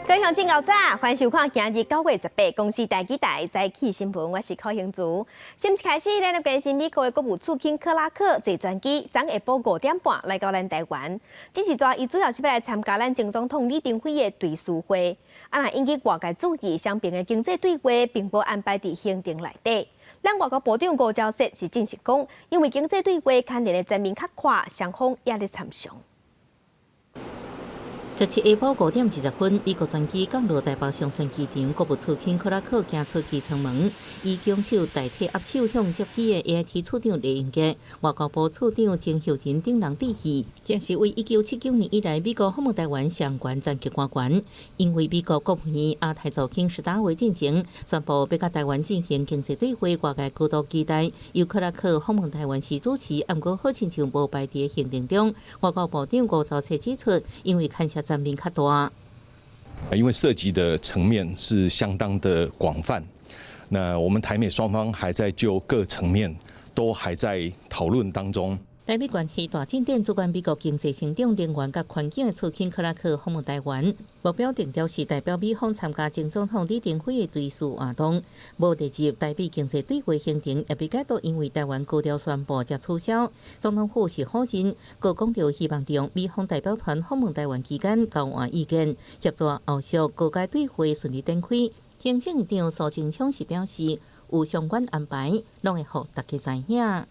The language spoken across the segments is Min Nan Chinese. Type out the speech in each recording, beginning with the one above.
各位鄉親牛早，歡迎收看今日9月18公視第幾台早起新聞，我是柯興竹。新聞開始，咱來關心美國的國務次卿克拉克坐專機，昨下晡5點半來到咱台灣。這時陣，伊主要是欲來參加咱前總統李登輝的追思會。啊，若引起外界注意，雙邊的經濟對話並無安排佇行程內底。咱外交部長吳釗燮是證實講，因為經濟對話牽連的層面較闊，雙方也咧參詳。17下晡5點20分，美國專機降落台北松山機場，國務次卿克拉克行出機艙門，以拱手代替握手向接機的 AIT 處長李英傑、外交部次長曾秀仁等人致意。這是為1979年以來美國訪問台灣上懸層級官員。因為美國國務院亞太助卿史達偉進前宣布欲佮台灣進行經濟對話，外界高度期待由克拉克訪問台灣時主持，毋過好親像無排佇行程中。外交部長吳釗燮指出，因為牽涉層面較大，因為涉及的層面是相當的廣泛，那我們台美雙方還在就各層面都還在討論當中。台美關係大進展，主管美國經濟成長、能源佮環境的次卿克拉克訪問台灣，目標定調是代表美方參加前總統李登輝的追思活動，無列入台美經濟對話行程，也被解讀因為台灣高調宣布才取消。總統府是否認，閣講著希望利用美方代表團訪問台灣期間交換意見，協助後續高階對話順利展開。行政院長蘇貞昌是表示，有相關安排，攏會予大家知影。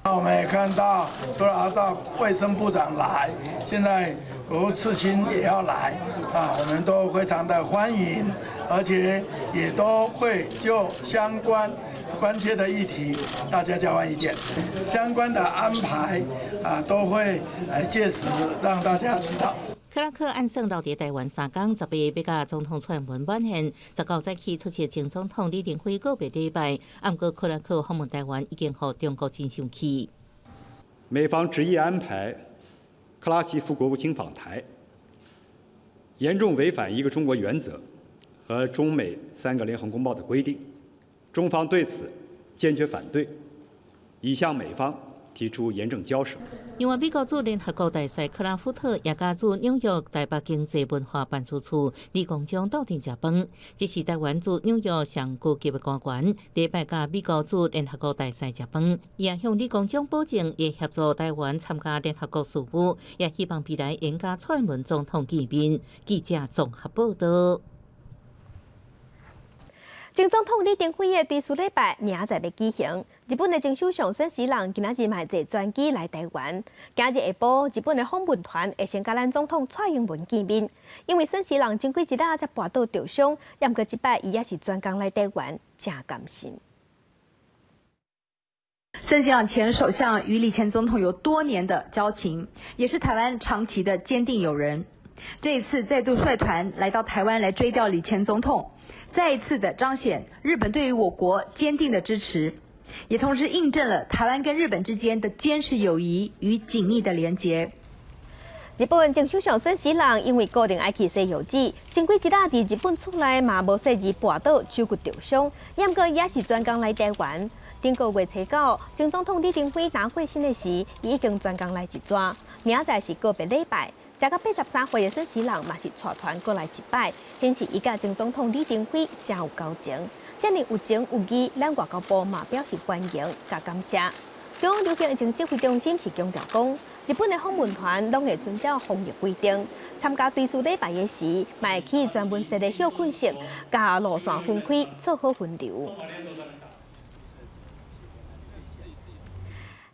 那我們也看到，除了阿趙衛生部長來，現在國次卿也要來，啊，我們都非常的歡迎，而且也都會就相關關切的議題，大家交換意見，相關的安排啊，都會來屆時讓大家知道。克拉克按算留佇台灣3工，18欲佮總統蔡英文晚宴，19早起出席前總統李登輝告別禮拜。毋過克拉克訪問台灣已經予中國真生氣。美方執意安排克拉奇副國務卿訪台，嚴重違反一個中國原則和中美三個聯合公報的規定，中方對此堅決反對，已向美方提出嚴正交涉。另外，美國駐聯合國大使克拉夫特也佮駐紐約台北經濟文化辦事處李光章鬥陣食飯。這是台灣駐紐約上高級的官員，第一擺佮美國駐聯合國大使食飯，也向李光章保證會協助台灣參加聯合國事務，也希望未來會佮蔡英文總統見面。記者綜合報道。前總統李登輝的追思禮拜明仔載欲舉行。日本的前首相森喜朗今仔日嘛會坐專機來台灣。今日下晡，日本的訪問團會先佮咱總統蔡英文見面。因為森喜朗前幾日仔才跋倒著傷，毋過這擺伊也是專工來台灣，誠甘心。森喜朗前首相與李前總統有多年的交情，也是台灣長期的堅定友人。這一次再度率團來到台灣來追悼李前總統。再一次的彰顯日本對於我國堅定的支持，也同時印證了台灣跟日本之間的堅實友誼與緊密的連結。日本前首相森喜朗因為固定愛去洗腰子，前幾日仔佇日本厝內嘛無細膩跋倒，手骨著傷，毋過也是專工來台灣。頂個月初九，前總統李登輝若過身的時，伊已經專工來一逝，明仔載是告別禮拜。食到83歲的森喜朗嘛是帶團過來一擺，顯示伊佮前總統李登輝誠有交情。遮爾有情有義，咱外交部嘛表示歡迎佮感謝。中央流行疫情指揮中心是強調講，日本的訪問團攏會遵照防疫規定，參加追思禮拜的時，嘛會去專門設的歇睏室，佮路線分開，做好分流。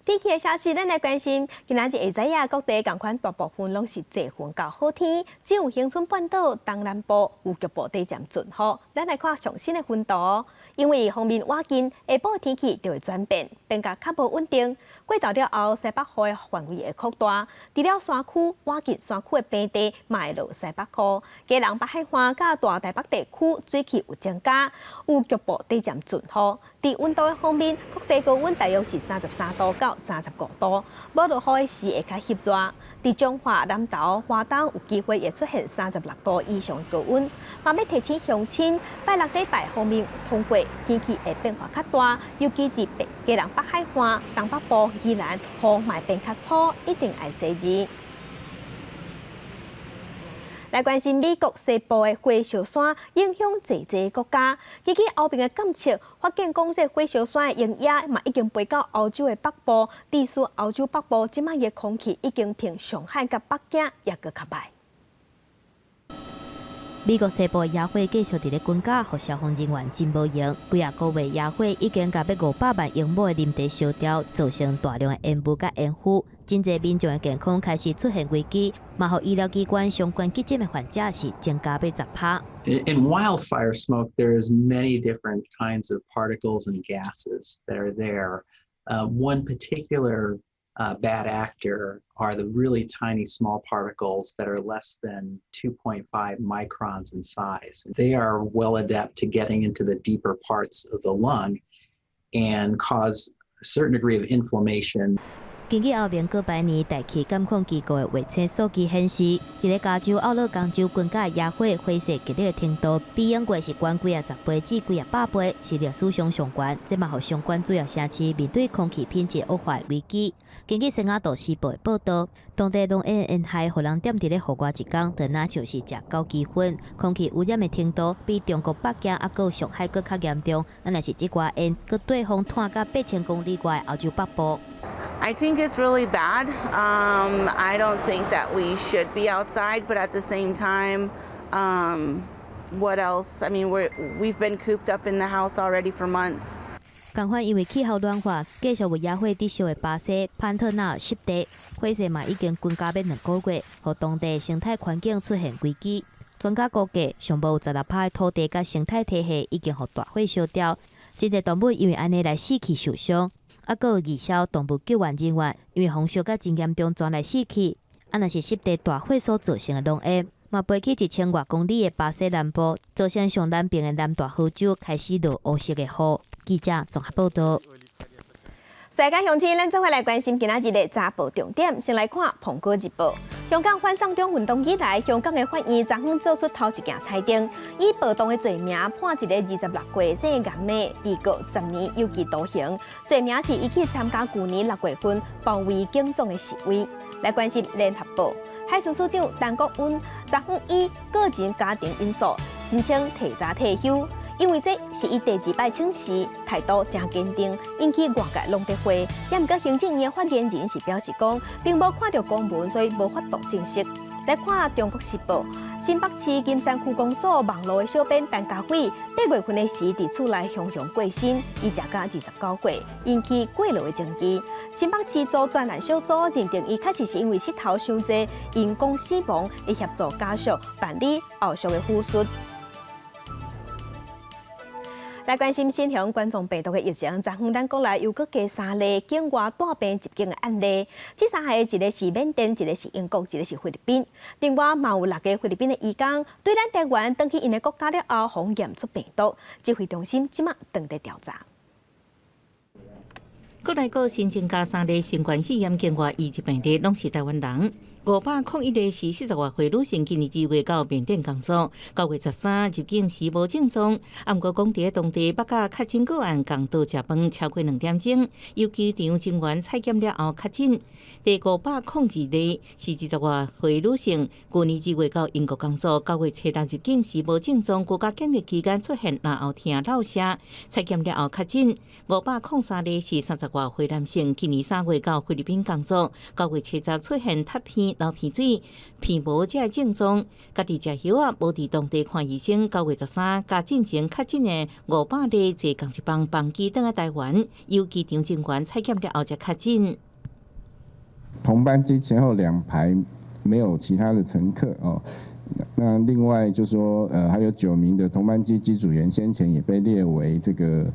天氣的消息，咱來關心。今仔日下早啊，各地仝款大部分攏是濟雲到好天，只有恆春半島東南部有局部短暫陣雨。咱來看上新的雲圖，因為鋒面倚近，下晡天氣就會轉變，變甲較無穩定。過晝了後，西北雨的範圍會擴大，除了山區，倚近山區的平地嘛會落西北雨。基隆北海岸佮大台北地區水汽有增加，有局部短暫陣雨。佇溫度的方面，各地高溫大約是33度到35度，無落雨的時會較翕熱。佇彰化、南投、花東有機會會出現36度以上的高溫。嘛欲提醒鄉親，拜六禮拜鋒面通過，天氣會變化較大，尤其佇基隆北海岸、東北部、宜蘭，雨嘛會變較粗，一定愛細膩。來關心美國西部的火燒山影響濟濟國家。根據歐盟的監測，發現講這火燒山的濃煙嘛已經飛到歐洲的北部，致使歐洲北部這擺的空氣已經比上海佮北京猶閣較䆀。美國西部野火繼續佇咧滾絞，予消防人員真無閒。幾仔個月野火已經共欲500萬英畝的林地燒掉，造成大量的煙霧佮煙灰，真濟民眾的健康開始出現危機，嘛予醫療機關相關急診的患者是增加欲10%。 In wildfire smoke, there's many different kinds of particles and gases that are there. One particular bad actor are the really tiny small particles that are less than 2.5 microns in size. They are well adept to getting into the deeper parts of the lung and cause a certain degree of inflammation. 根據歐盟過百年大氣監控機構的衛星數據顯示，佇咧加州奧勒岡州滾絞野火火勢激烈的程度，比英國是懸幾仔十倍至幾仔百倍，是歷史上上懸。這嘛予相關主要城市面對空氣品質惡化的危機。根據西雅圖時報的報導，當地濃煙煙害予人踮佇咧戶外一工，就若像是食枸杞粉，空氣污染的程度比中國北京猶閣上海閣較嚴重。啊，若是這寡煙閣綴風湠到8000公里外的歐洲北部。 I think it's really bad. I don't think that we should be outside, but at the same time, what else? I mean, we've been cooped up in the house already for months. 仝款因為氣候暖化，繼續有野火佇燒的巴西潘特納爾濕地，火勢嘛已經滾絞欲2個月，予當地生態環境出現危機。專家估計，上無有16%的土地佮生態體系已經予大火燒掉，真濟動物因為按呢來死去受傷。猶閣有義消動物救援人員，因為風燒甲真嚴重，轉來死去。啊，若是濕地大火所造成的濃煙，嘛飛去1000外公里的巴西南部，造成上南邊的南大河州開始落烏色的雨。記者綜合報導。世界鄉親，咱做伙來關心今仔日的早報重點。先來看《蘋果日報》。香港反送中運動以來，香港的法院昨昏做出頭一件裁定，以暴動的罪名判一个26歲姓顏的被告10年有期徒刑。罪名是伊去參加舊年6月份包圍警總的示威。來關心《聯合報》，海巡署長陳國恩昨昏以個人家庭因素申請提早退休。因為這是伊第二擺請辭，態度誠堅定，引起外界攏佇話。也毋過行政院發言人是表示講，並無看著公文，所以無法度證實。來看《中國時報》，新北市金山區公所網路的小編陳家輝，8月份的時佇厝內雄雄過身，伊才敢29歲，引起過勞的爭議。新北市組專案小組認定伊確實是因為膝頭傷濟，因公死亡，會協助家屬辦理後續的撫恤。來關心新型冠狀病毒的疫情，昨昏咱國內又閣加三例境外帶病入境的案例。這三個一个是緬甸，一个是英國，一个是菲律賓。另外，嘛有六个菲律賓的移工對咱台灣轉去𪜶的國家了後，予驗出病毒。指揮中心這馬正佇調查。國內閣新增加三例新冠肺炎境外移入病例，攏是台灣人。501例是40外歲女性，今年2月到緬甸工作，9月13入境時無症狀，啊，毋過講佇當地捌佮確診個案仝桌食飯超過2點鐘，由機場人員採檢了後確診。第502例是20外歲女性，舊年2月到英國工作，9月初六入境時無症狀，居家檢疫期間出現咽喉疼、落聲，採檢了後確診。503例是30外歲男性，今年3月到菲律賓工作，9月初十出現脫鼻、流鼻水、鼻無這个症狀，家己食藥仔，無佇當地看醫生。9月13，佮進前確診的500例坐仝一班班機轉來台灣，由機場人員採檢了後才確診。同班機前後兩排沒有其他的乘客哦。那另外就是說，還有9名的同班機機組員先前也被列為這個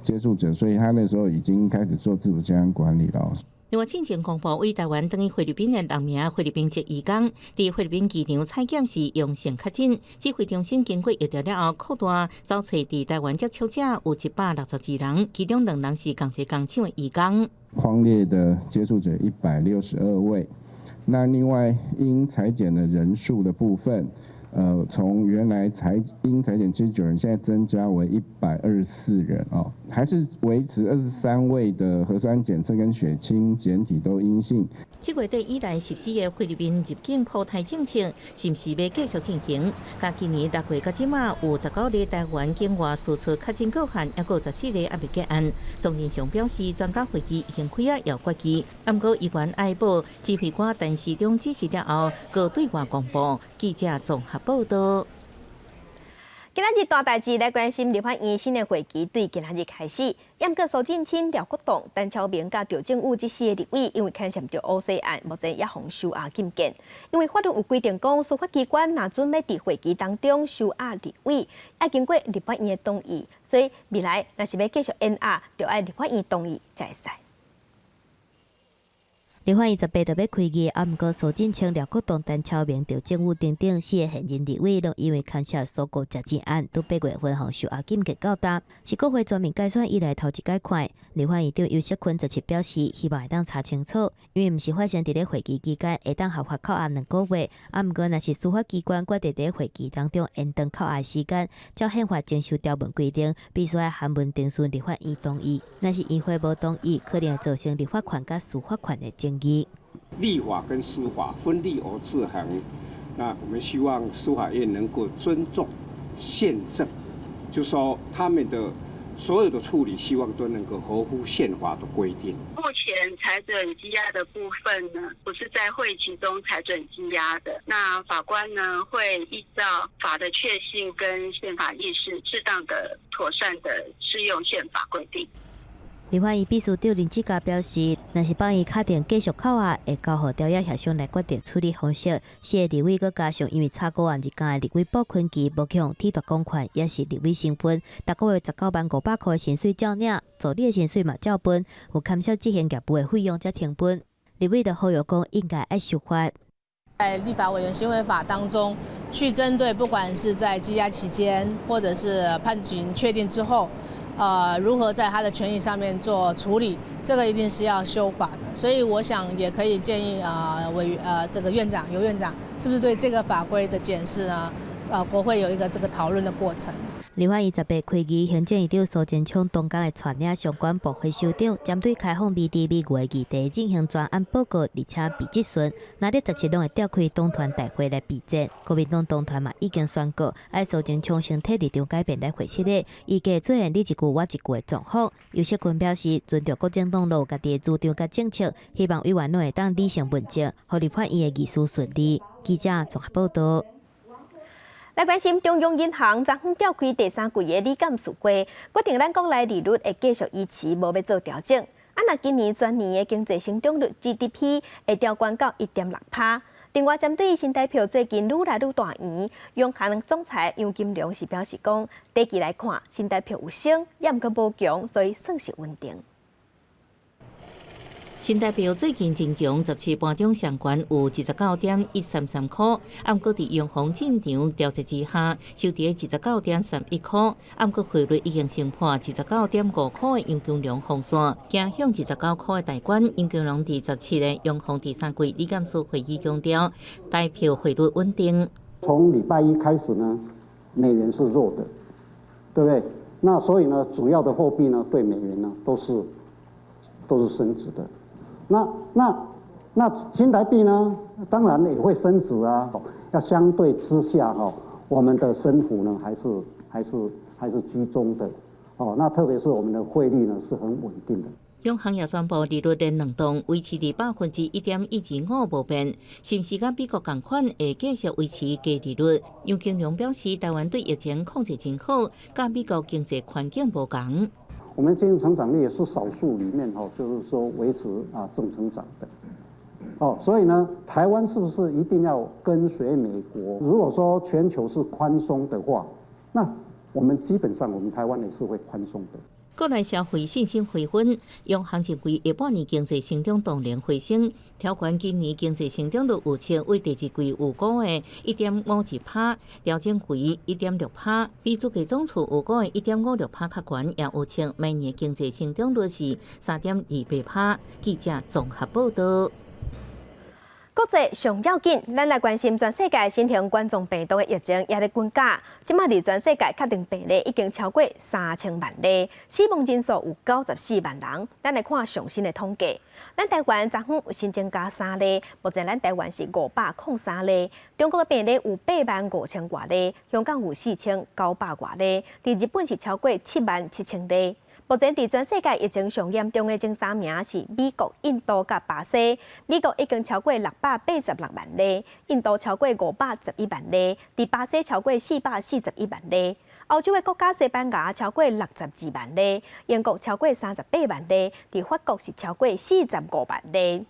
接觸者，所以他那時候已經開始做自主健康管理了。另外，進前公布對台灣轉去菲律賓的六名菲律賓籍移工，佇菲律賓機場採檢時陽性確診。指揮中心經過疫調了後，擴大找揣佇台灣接觸者有162人，其中兩人是仝一個工廠的移工。匡列的接觸者162位，那另外應採檢的人數的部分，從原來應採檢79人，現在增加為124人哦，還是維持23位的核酸檢測跟血清檢體都陰性。7月底以來實施的菲律賓入境普篩政策，是毋是欲繼續進行？佮今年6月到這馬有19例台灣境外輸出確診個案，猶閣有14例猶未結案。莊人祥表示，專家會議已經開啊，有決議。毋過依然愛報指揮官陳時中指示了後，閣對外公布。記者綜合報道。今仔日大代誌來關心立法院新的會期對今仔日開始，毋過蘇貞昌、廖國棟、陳超明佮趙正宇這四個立委，因為牽涉著烏西案，目前也予收押禁見。因為法律有規定講，司法機關若準欲佇會期當中收押立委，愛經過立法院的同意，所以未來若是欲繼續延押，就愛立法院同意才會使。立法院18就欲開議，啊，毋過蘇貞昌、廖國棟、陳超明、趙正宇等等四個現任立委，攏因為牽涉蘇國食錢案，佇8月份予收押禁見到今，是國會全面改選以來頭一擺看。立法院長游錫堃17表示，希望會當查清楚，因為毋是發生佇咧會期期間會當合法扣押2個月，啊，毋過若是司法機關決定佇會期當中延長扣押時間，照憲法徵收條文規定，必須愛函文徵詢立法院同意。若是院會無同意，可能會造成立法權佮司法權的爭議。立法跟司法分立而制衡，那我們希望司法院能夠尊重憲政，就說他們的所有的處理，希望都能夠合乎憲法的規定。目前裁准羈押的部分呢，不是在會期中裁准羈押的。那法官呢，會依照法的確信跟憲法意識，適當的、妥善的適用憲法規定。立法院秘書長林志嘉表示，若是放伊敲定繼續扣押，會交予朝野協商來決定處理方式。四個立委閣加上因為炒股案入監的立委傅崐萁無去予褫奪公權，也是立委身份，逐個月19萬500箍的薪水照領，助理的薪水嘛照分，有牽涉執行業務的費用才停分。立委就呼籲講，應該愛修法。在立法委員行為法當中，去針對不管是在羈押期間，或者是判刑確定之後，如何在他的權益上面做處理，這個一定是要修法的。所以我想也可以建議啊，委這個院長游院長，是不是對這個法規的檢視呢？國會有一個這個討論的過程。立法院18開議，行政院長蘇貞昌當工會帶領相關部會首長，針對開放美豬美牛的議題進行專案報告，而且備質詢。若佇17攏會召開黨團大會來備戰。國民黨黨團嘛已經宣告，愛蘇貞昌先替立場改變來回失禮，預計出現你一句我一句的狀況。游錫堃表示，尊重各政黨攏有家己的主張佮政策，希望委員攏會當理性問政，予立法院的議事順利。記者綜合報道。來關心中央銀行昨昏召開第三季的理監事會，決定咱國內利率會繼續維持，無欲做調整。啊，若今年全年的經濟成長率 GDP 會調懸到1.6%。另外，針對新台票最近愈來愈大圓，央行總裁楊金龍是表示講，短期來看，新台票有升，也毋過無強，所以算是穩定。新台票最近真強，17盤中上懸有29.133箍，毋過佇央行進場調節之下，收佇29.31箍，毋過匯率已經升破29.5箍的楊金龍防線，行向29箍的大關。楊金龍佇17日央行第三季理監事會議強調，台票匯率穩定。從禮拜一開始呢，美元是弱的，對不對？那所以呢，主要的貨幣呢，對美元呢，都是升值的。那新台幣呢？當然也會升值啊。要相對之下哈，我們的升幅呢，還是居中的。哦，那特別是我們的匯率呢，是很穩定的。央行也宣布利率連兩動，維持佇1.25%無變，是毋是佮美國仝款會繼續維持低利率？楊金龍表示，台灣對疫情控制真好，佮美國經濟環境無仝。我們經濟成長率也是少數裡面哈，就是說維持啊正成長的，哦，所以呢，台灣是不是一定要跟隨美國？如果說全球是寬鬆的話，那我們基本上我們台灣也是會寬鬆的。國內消費信心回穩，央行認為下半年經濟成長動能回升，調懸今年經濟成長率預測為第二季預估的1.52%，調整為1.6%，比主計總處預估的1.56%較懸，也預測明年經濟成長率是3.28%。記者綜合報道。國際上要緊，咱來關心全世界新型冠狀病毒的疫情也咧滾加。這馬佇全世界確診病例已經超過3000萬例，死亡人數有94萬人。咱來看上新的統計，咱台灣昨昏有新增加三例，目前咱台灣是503例。中國的病例有8萬5千外例，香港有4900外例，佇日本是超過7萬7千例。目前佇全世界疫情上嚴重的前三名是美國、印度佮巴西。美國已經超過686萬例，印度超過511萬例，佇巴西超過441萬例。歐洲的國家西班牙超過62萬例，英國超過38萬例，佇法國是超過45萬例。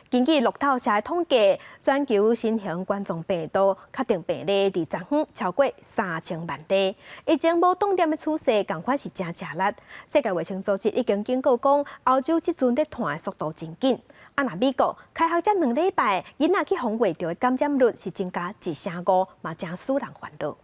根據路透社的統計，全球新型冠狀病毒確診病例佇昨昏超過3000萬例，疫情無擋點的趨勢，仝款是誠吃力。世界衛生組織已經警告講，歐洲這陣咧傳的速度真緊。啊，若美國開學才2禮拜，囡仔去予噎著的感染率是增加1成5，嘛誠使人煩惱。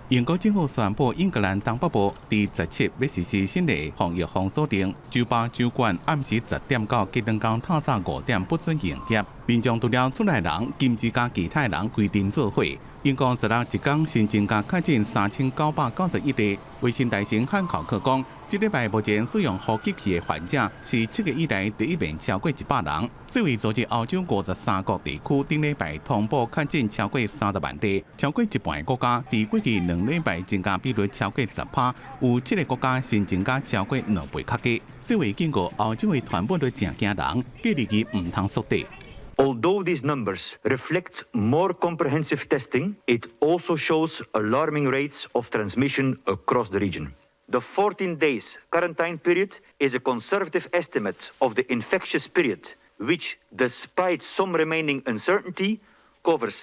英國政府宣布，英格蘭東北部佇17欲實施新的防疫封鎖令，酒吧、酒館暗時10點到隔頓工透早5點不准營業。民眾除了厝內人，禁止佮其他人規陣做伙。英國16一工新增加確診3991例。衛生大臣漢考克講，這禮拜目前使用呼吸器的患者是7月以來第一遍超過100人。世衛組織歐洲53國地區頂禮拜通報確診超過30萬例，超過一半的國家佇過去2禮拜增加比率超過10趴，有七个國家新增加超過2倍較高。世衛警告歐洲的傳播率誠驚人，隔離期毋通縮短。 Although these numbers reflect more comprehensive testing, it also shows alarming rates of transmission across the region. The 14 days quarantine period is a conservative estimate of the infectious period, which, despite some remaining uncertainty, covers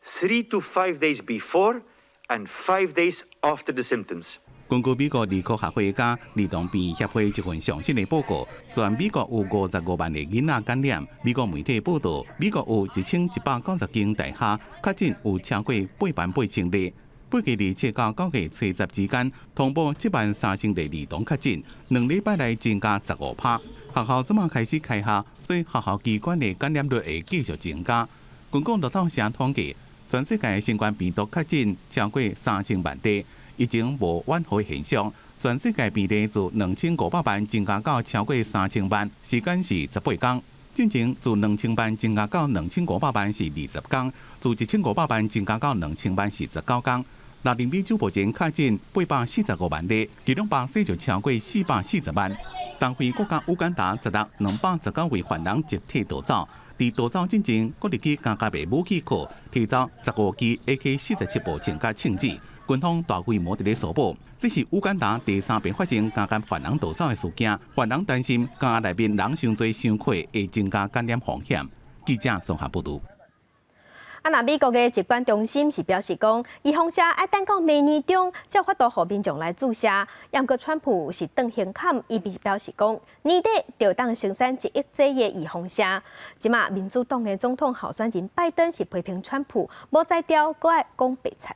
3 to 5 days before and 5 days after the symptoms. 根據美國兒科學會佮兒童病院協會這份上新的報告，全美國有55萬個囡仔感染。美國媒體報道，美國有1190間大學確診有超過8萬8千例。八月27到9月初10之間，通報7萬3千例兒童確診，2禮拜內增加15趴。學校這馬開始開學，所以學校機關的感染率會繼續增加。根據路透社統計，全世界新冠病毒確診超過3000萬例。疫情無緩和現象，全世界病例自2500萬增加到超過3000萬，時間是18工。進前自2000萬增加到2500萬是20工，自1500萬增加到2000萬是19工。拉丁美洲目前確診845萬例，其中巴西就超過440萬。東非國家烏干達16 219位犯人集體逃走，佇逃走進前，閣入去加加的武器庫，提走15支 AK-47步槍佮槍支。軍方大規模佇咧搜捕，這是烏干達第三遍發生監獄犯人逃走的事件。犯人擔心監獄內面人傷濟傷闊，會增加感染風險。記者綜合報導。啊，若美國的疾管中心是表示講，預防射愛等到明年中才有法度予民眾來注射。毋過川普是當胸坎，伊表示講，年底就當生產1億劑的預防射。這馬民主黨的總統候選人拜登是批評川普無才調，閣愛講白賊。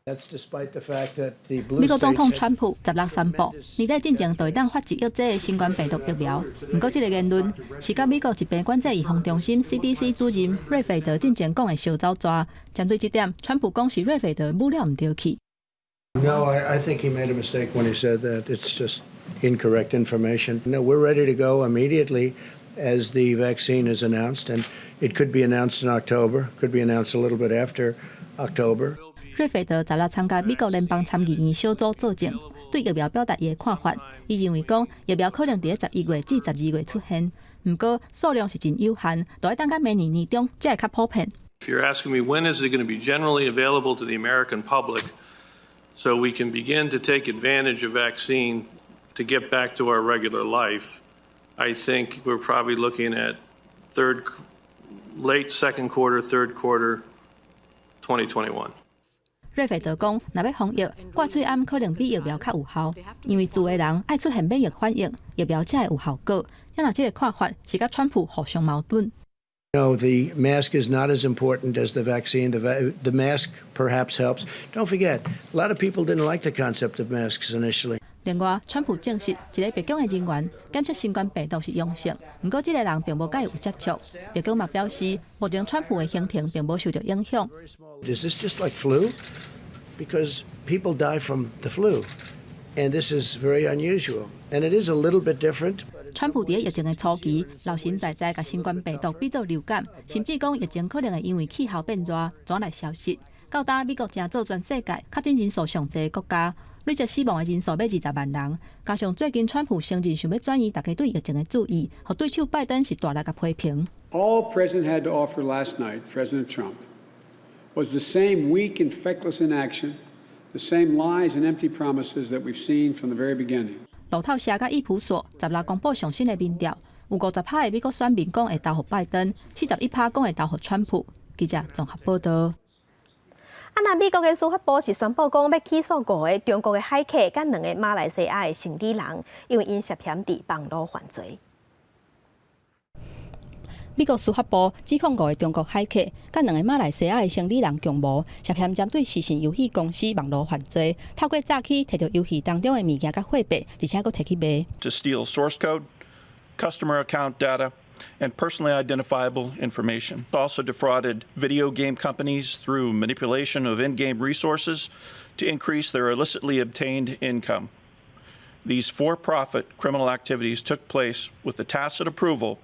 美國總統川普十六宣布，年底進前就會當發1億劑的新冠病毒疫苗。毋過，這个言論是佮美國疾病管制預防中心 CDC 主任瑞費德進前講的相走跩。針對這點，川普講是瑞費德語了毋著去。 No, I think he made a mistake when he said that. It's just incorrect information. No, we're ready to go immediately as the vaccine is announced, and it could be announced in October, could be announced a little bit after October. 瑞費德十六參加美國聯邦參議院小組作證，對疫苗表達伊的看法。伊認為講疫苗可能佇咧11月至12月出現，毋過數量是真有限，著愛等到明年年中才會較普遍。 If you're asking me when is it going to be generally available to the American public so we can begin to take advantage of vaccine to get back to our regular life, I think we're probably looking at late second quarter, third quarter, 2021. 瑞費德講，若欲防疫，掛喙罨可能比疫苗較有效，因為膣的人愛出現免疫反應，疫苗才會有效果。啊若這个看法是佮川普互相矛盾。 No, the mask is not as important as the vaccine. The mask perhaps helps. Don't forget, a lot of people didn't like the concept of masks initially. 另外，川普證實一个白宮的人員檢測新冠病毒是陽性，毋過這个人並無佮伊有接觸。白宮嘛表示，目前川普的行程並無受到影響。 Is this just like flu? Because people die from the flu, and this is very unusual, and it is a little bit different. 川普佇疫情的初期，老神在在共新冠病毒比做流感，甚至講疫情可能會因為氣候變熱轉來消失。到今美國成做全世界確診人數上濟的國家，累計死亡的人數欲20萬人。加上最近川普承認想欲轉移大家對疫情的注意，予對手拜登是大力共批評。 All President had to offer last night, President Trump, was the same weak and feckless inaction, the same lies and empty promises that we've seen from the very beginning. 路透社佮益普索16公布上新的民調，有50趴的美國選民講會投予拜登，41趴講會投予川普。記者綜合報道。啊，若美國的司法部是宣布講欲起訴五个中國的海客，佮兩个馬來西亞的生理人，因為𪜶涉嫌佇網路犯罪。美國司法部指控五个中國海客，佮兩个馬來西亞的生理人共謀，涉嫌針對視訊遊戲公司網路犯罪，透過詐欺提著遊戲當中的物件佮貨幣，而且閣提去賣。 To steal source code, customer account data, and personally identifiable information. Also defrauded video game companies through manipulation of in-game resources to increase their illicitly obtained income. These for-profit criminal activities took place with the tacit approval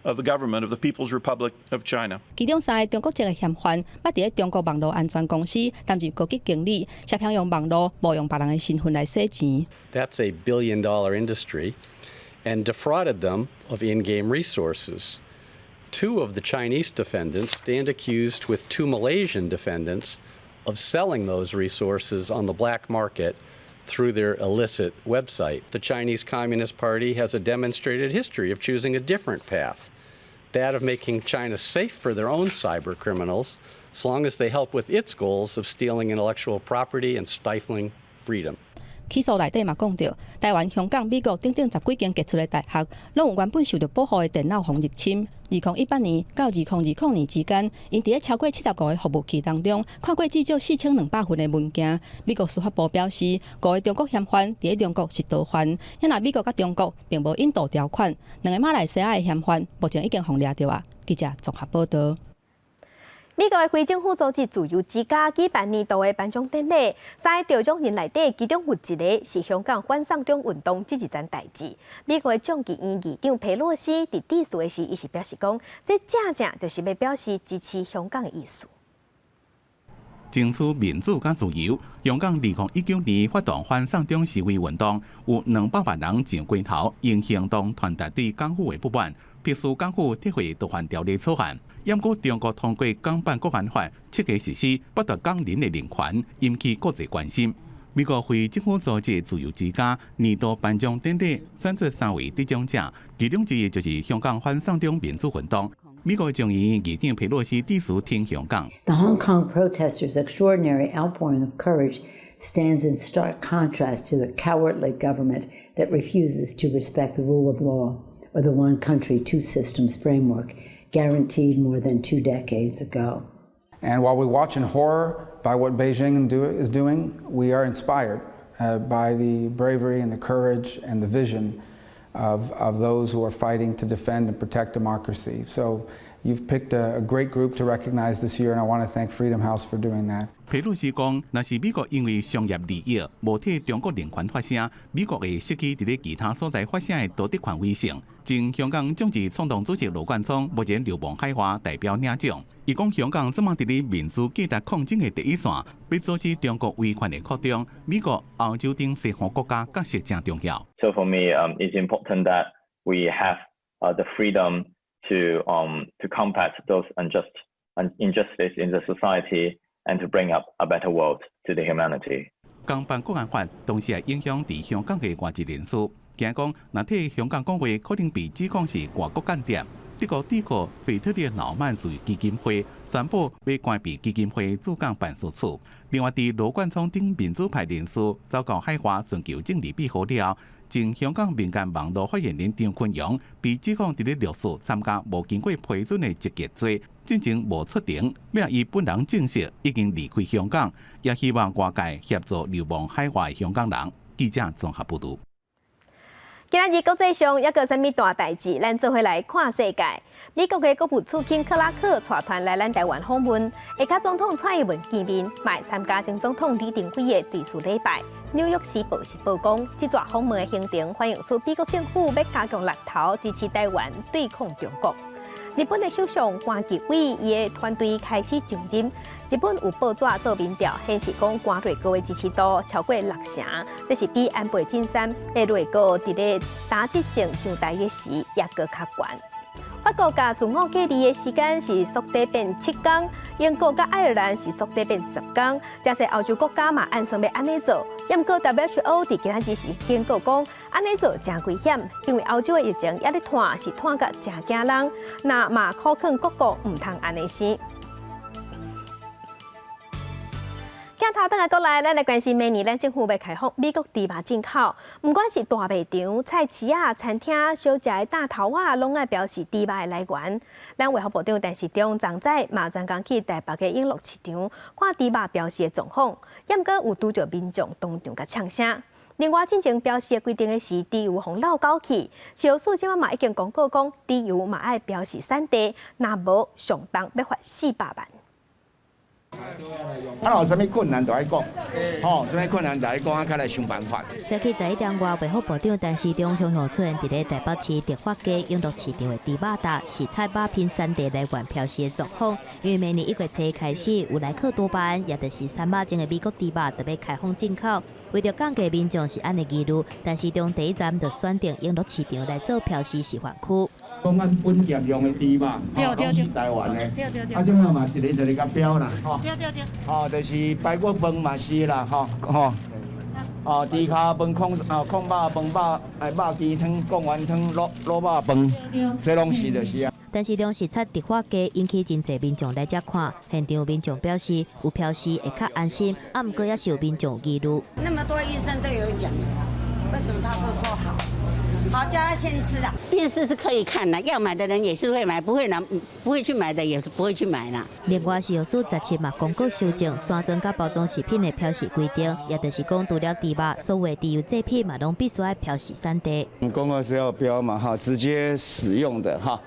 of the government of the People's Republic of China. 其中三个中國籍的嫌犯，捌佇咧中國網路安全公司擔任高級經理，涉嫌用網路冒用別人的身份來洗錢。 That's a billion dollar industry, and defrauded them of in-game resources. Two of the Chinese defendants stand accused with two Malaysian defendants of selling those resources on the black market through their illicit website. The Chinese Communist Party has a demonstrated history of choosing a different path, that of making China safe for their own cyber criminals, as long as they help with its goals of stealing intellectual property and stifling freedom. 起訴內底嘛講著，台灣、香港、美國等等十幾間傑出的大學，攏有原本受著保護的電腦予入侵。2018年到2020年之間，𪜶佇咧超過75个服務器當中，看過至少4200份的文件。美國司法部表示，五个中國嫌犯佇咧中國是逃犯，若美國佮中國並無引渡條款。兩个馬來西亞的嫌犯目前已經予掠著矣。記者綜合報道。美國的非政府組織自由之家舉辦年度的頒獎典禮，三个得獎人內底，其中有一个是香港反送中運動這一層代誌。美國的眾議院議長佩洛西佇致辭的時，伊是表示講，這正正就是欲表示支持香港的意思。爭取民主佮自由，香港2019年發動反送中示威運動，有200萬人上街頭，用行動傳達對港府的不滿，迫使港府撤回逃犯條例草案。毋過中國通過港版國安法徹底實施，剝奪港人的人權，引起國際關心。美國非政府組織自由之家年度頒獎典禮選出三位得獎者，其中之一就是香港反送中民主運動。美國眾議院議長佩洛西致辭挺香港。 The Hong Kong protesters' extraordinary outpouring of courage stands in stark contrast to the cowardly government that refuses to respect the rule of law or the one country, two systems framework guaranteed more than 2 decades ago. And while we watch in horror by what Beijing is doing, we are inspired by the bravery and the courage and the vision of those who are fighting to defend and protect democracy. So you've picked a great group to recognize this year, and I want to thank Freedom House for doing that. 佩洛西講，若是美國因為商業利益無替中國人權發聲，美國會失去佇咧其他所在發聲的道德權威性。前香港眾志創動主席羅冠聰目前流亡海外，代表領獎。伊講香港這馬佇咧民主價值抗爭的第一線，欲阻止中國威權的擴張，美國、歐洲等西方國家角色誠重要。 So for me, it's important that we have the freedom to combat those unjust injustice in the society and to bring up a better world to the humanity. 港版國安法同時會影響佇香港的外籍人士，驚講若替香港講話，可能被指控是外國間諜。德國智庫腓特烈瑙曼自由基金會宣布欲關閉基金會駐港辦事處。另外，佇羅冠聰等民主派人士走到海外尋求政治庇護了後，前香港民間網路發言人張崑陽被指控佇咧六四參加無經過批准的集結罪，進前無出庭，了伊本人證實已經離開香港，也希望外界協助流亡海外香港人。記者綜合報導。今仔日國際上猶閣有啥物大代誌，咱做伙來看世界。美國的國務次卿克拉克帶團來咱台灣訪問，會佮總統蔡英文見面，嘛會參加前總統李登輝的追思禮拜。紐約時報是報講，這逝訪問的行程反映出美國政府欲加強力頭支持台灣對抗中國。日本的首相關吉偉伊的團隊開始就任。日本有報紙做民調，顯示講關內閣的支持度超過六成，這是比安倍晉三的內閣佇咧打執政上台的時猶閣較懸。法國共自我隔離的時間是縮短變7天，英國佮愛爾蘭是縮短變10天，誠濟歐洲國家嘛按算欲按呢做。毋過 WHO 佇今仔日是警告講，按呢做誠危險，因為歐洲的疫情猶咧湠，是湠甲誠驚人，那嘛苦勸各國毋通按呢生。鏡頭轉來國內，咱來關心明年咱政府欲開放美國豬肉進口，毋管是大賣場、菜市仔、餐廳、小食的大頭仔，攏愛標示豬肉的來源。咱衛福部長陳時中昨早嘛專工去台北的永樂市場看豬肉標示的狀況，猶毋過有拄著民眾當場共嗆聲。另外，進前標示的規定的時，豬油予漏勾去，食藥署這擺嘛已經公告講，豬油嘛愛標示產地，若無上重欲罰400萬。啊，有啥物困難就愛講，吼，啥物困難就愛講，啊，較來想辦法。早起11點外，衛福部長陳時中雄雄出現佇咧台北市迪化街永樂市場的豬肉搭，視察肉品產地來源標示的狀況。因為明年1月初開始，有萊克多巴胺，也就是三肉種的美國豬肉，就欲開放進口。為著降低民眾食安的疑慮，陳時中第一站就選定永樂市場來做標示示範區。講咱本店用的豬肉，吼，攏是台灣的，啊，這馬嘛一个一个共標啦，吼。吼，就是排骨飯嘛是啦，吼吼。哦，豬跤飯、控哦控肉飯、肉哎肉雞湯、貢丸湯、滷滷肉飯，這攏是就是啊。陳時中視察迪化街引起真濟民眾來遮看，現場民眾表示有標示會較安心，啊，毋過也是有民眾疑慮。那麼多醫生都有講，為什麼他都說好？好，叫他先吃啦。電視是可以看的，要買的人也是會買，不會拿不會去買的也是不會去買啦。另外，食藥署17嘛公告修正散裝佮包裝食品的標示規定，也就是講，除了豬肉，所有的豬油製品嘛，攏必須愛標示產地。公告是要標嘛，哈，直接使用的哈，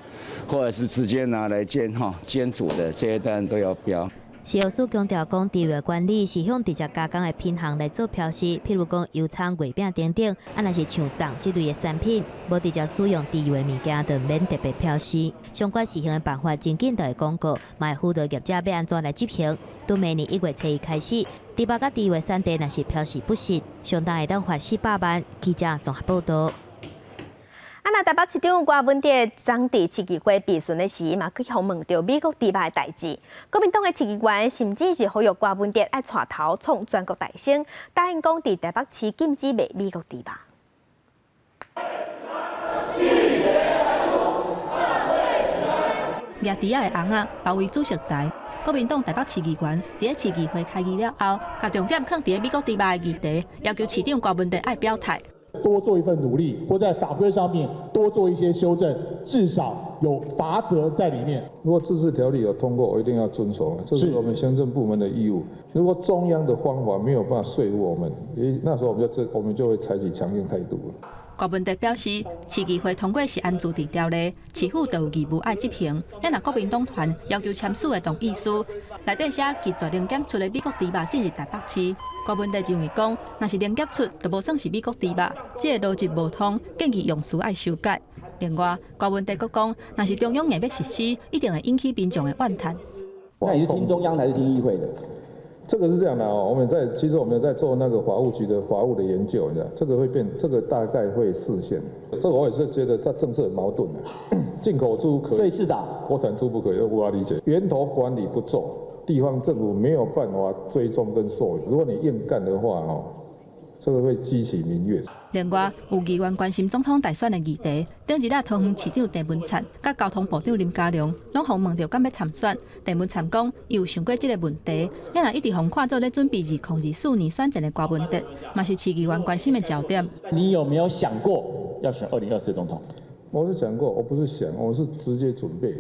或者是直接拿來煎哈煎煮的這些當然都要標。食藥署強調講，豬油管理是向直接加工的品項來做標示，譬如講油蔥、月餅等等，啊，若是像粽這類的產品，無直接使用豬油的物件，就毋免特別標示。相關試行的辦法真緊就會公告，嘛會輔導業者欲按怎來執行。對明年1月初1開始，豬肉佮豬油產地若是標示不實，相當會當罰400萬。記者綜合報導。啊，那台北市長郭文哲昨佇市議會備詢的時，嘛去予問著美國豬肉的代誌。國民黨的市議員甚至是呼籲郭文哲愛帶頭創全國大勝，答應講佇台北市禁止賣美國豬肉。蜈豬仔的尪仔包圍主席台，國民黨台北市議員佇咧市議會開議了後，共重點囥佇咧美國豬肉的議題，要求市長郭文哲愛表態。多做一份努力，或在法規上面多做一些修正，至少有罰則在裡面。如果自治條例有通過，我一定要遵守，這是我們行政部門的義務。如果中央的方法沒有辦法說服我們，那時候我們就會採取強硬態度。郭文哲表示，市議會通過是按自治條例，市府就有義務愛執行。咱若國民黨團要求簽署的同意書，內底寫拒絕零檢出的美國豬肉進入台北市。郭文哲認為講，若是零檢出，就無算是美國豬肉，這個邏輯無通，建議用詞愛修改。另外，郭文哲閣講，若是中央硬欲實施，一定會引起民眾的怨嘆。那你是聽中央還是聽議會的？這個是這樣的哦，我們在其實我們在做那個法務局的法務的研究，你知道，這個會變，這個大概會釋憲。這個我也是覺得這政策很矛盾的，進口豬可以，所以市長，國產豬不可以，我無法理解。源頭管理不做，地方政府沒有辦法追蹤跟溯源。如果你硬幹的話，哦，這個會激起民怨。另外，有議員關心總統大選的議題，頂日仔桃園市長鄭文燦佮交通部長林佳龍，攏予問著敢欲參選。鄭文燦講，伊有想過這個問題，咱若一直予看做咧準備2024年選戰的郭文哲，嘛是市議員關心的焦點。你有沒有想過要選2024總統？我是講過，我不是想，我是直接準備。